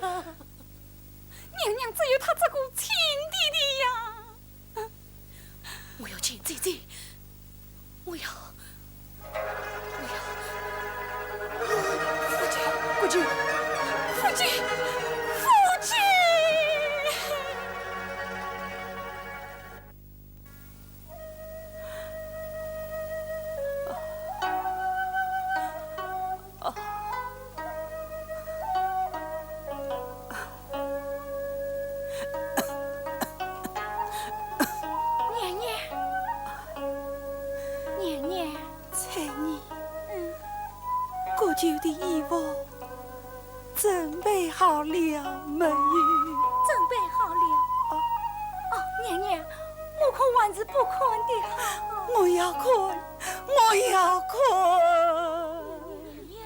娘娘只有她这个亲弟弟呀。我要见姐姐，我要，我要，夫君，夫君，夫君，夫君。 娘娘，娘娘。翠兒，嗯。国舅的衣服 准备好了没有？准备好了。哦。哦，娘娘，我看还是不看的好。我要看，我要看。娘娘。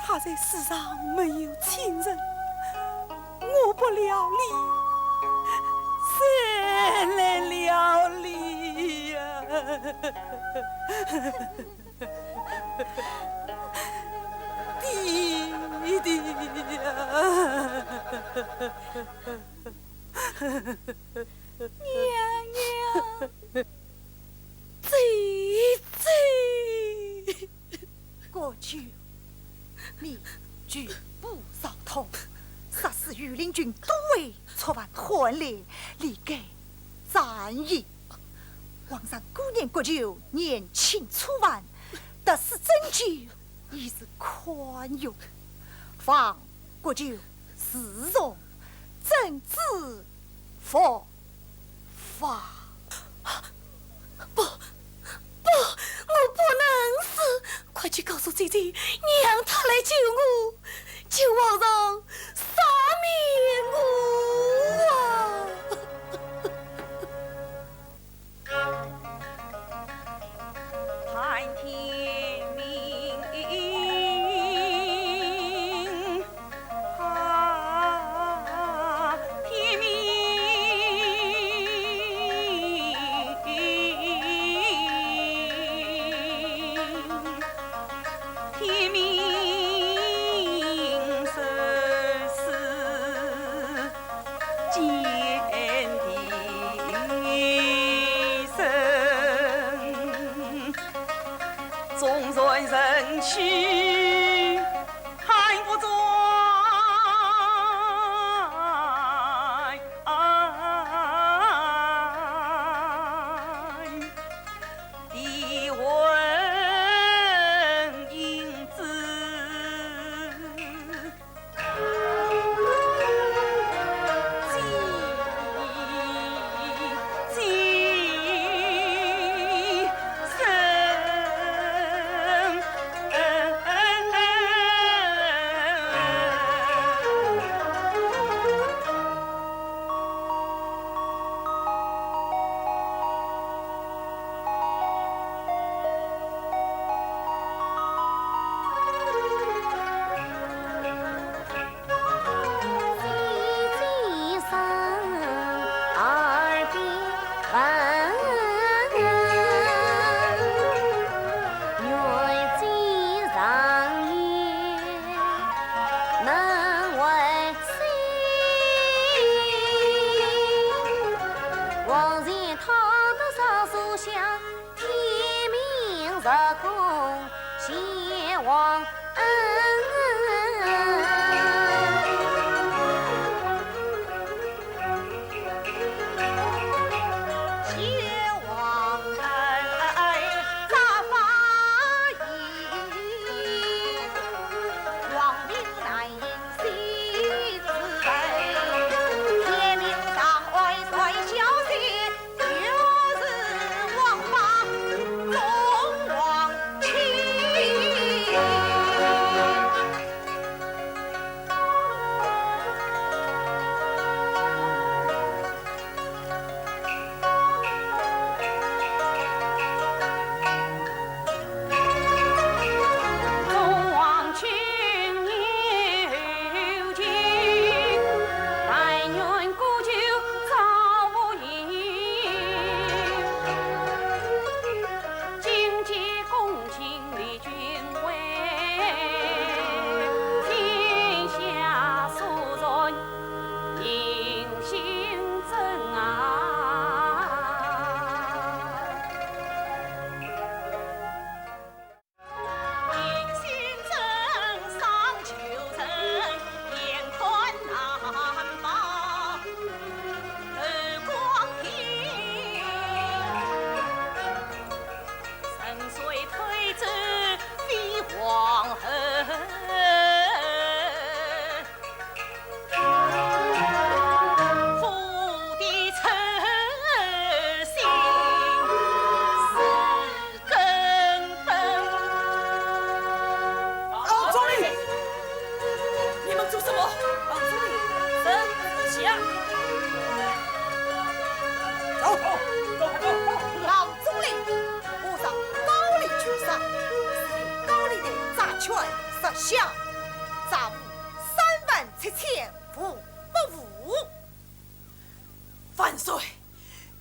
他在世上没有亲人，我不料理，谁来料理呀？ 弟弟呀！娘娘，姐姐。国舅，你举步上堂，杀死御林军都尉，触犯翰令，理该斩刑。皇上顾念国舅年轻初犯， 得势拯救，已是宽容。望国舅自重，正知伏法。不，不，我不能死！快去告诉姐姐，让她来救我，求皇上赦免我啊！将，账目三万七千五百户。万岁！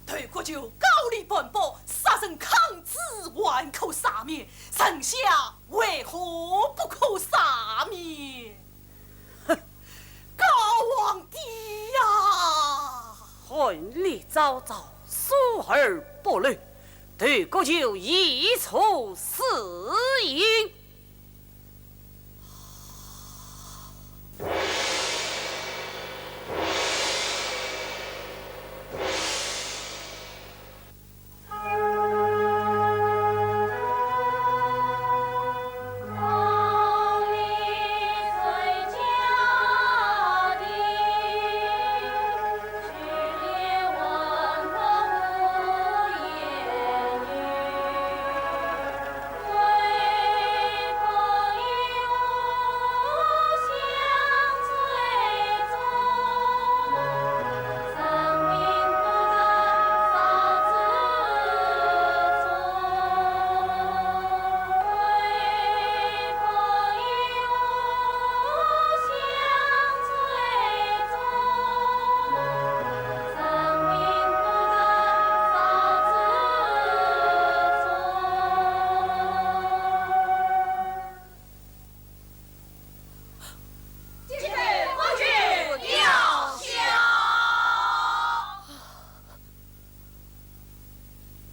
对国舅高丽叛国，杀人抗旨，万可赦免，臣下为何不可赦免？哼，高皇帝呀！恨你早早疏而不漏，对国舅一处死刑。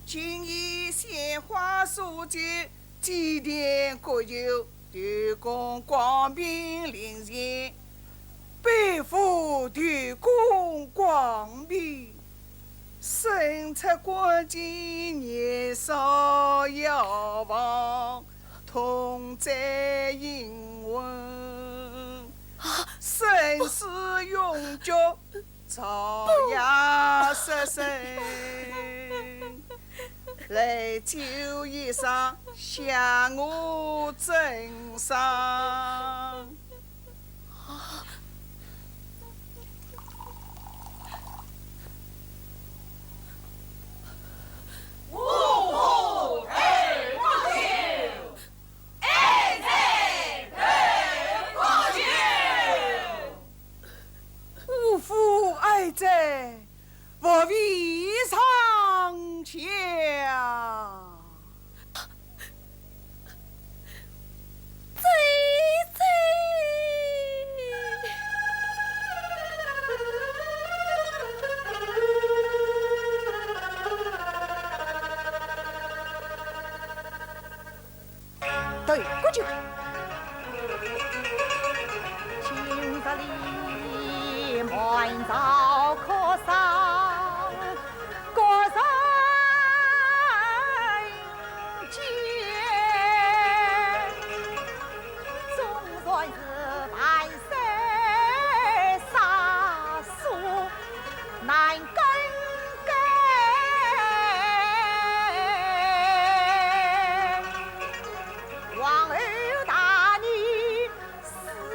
今夜鲜花素酒，祭奠国舅，头功光明临前，背负头功光明，身出国境年少遥望，痛在莺魂，生死永绝 朝夜失神，来酒一觞，向我赠伤。吾父哀哉，不必上香。对，过去。今日里满朝哭丧，各人间，总算是万岁杀苏南 更改。皇后大人思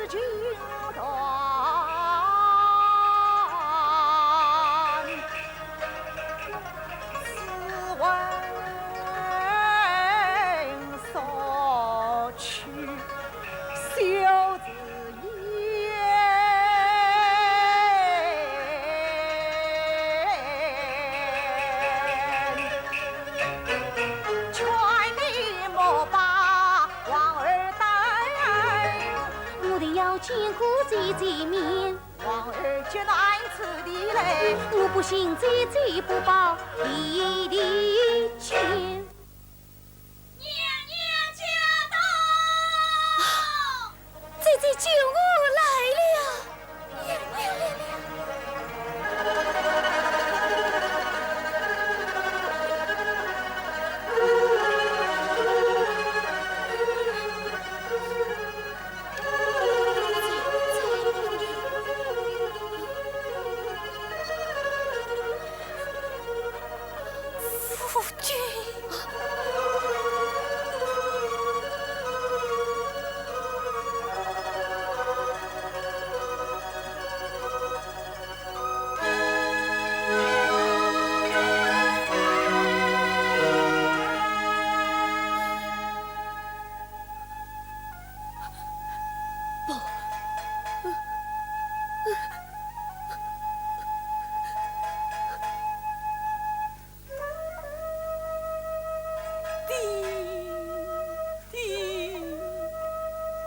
情断，试问所去休 我定要见过姐姐面。皇后急到暗处地来，我不信姐姐不报地里见。 娘娘驾到！姐姐救我来了！娘娘来了！夫君。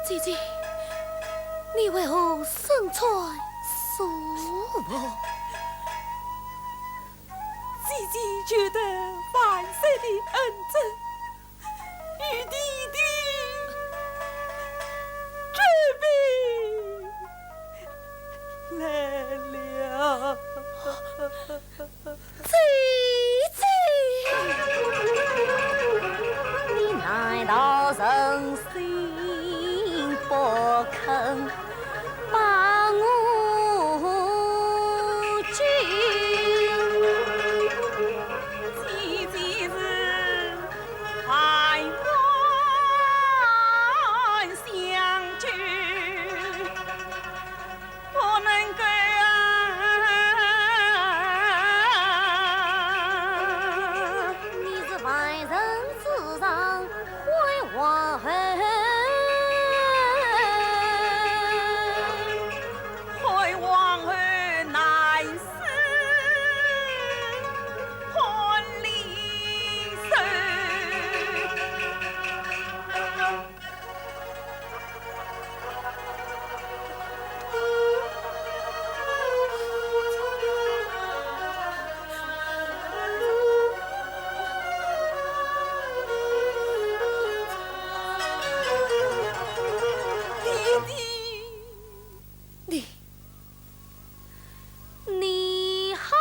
姐姐，你为何身穿素服？姐姐求得万岁的恩准，与弟弟准备来了。 姐姐，你难道忍心不肯把我救？姐姐是万万相救。 不能够啊！你是万人之上，还王后，还王后难死，还李寿。 你，你好。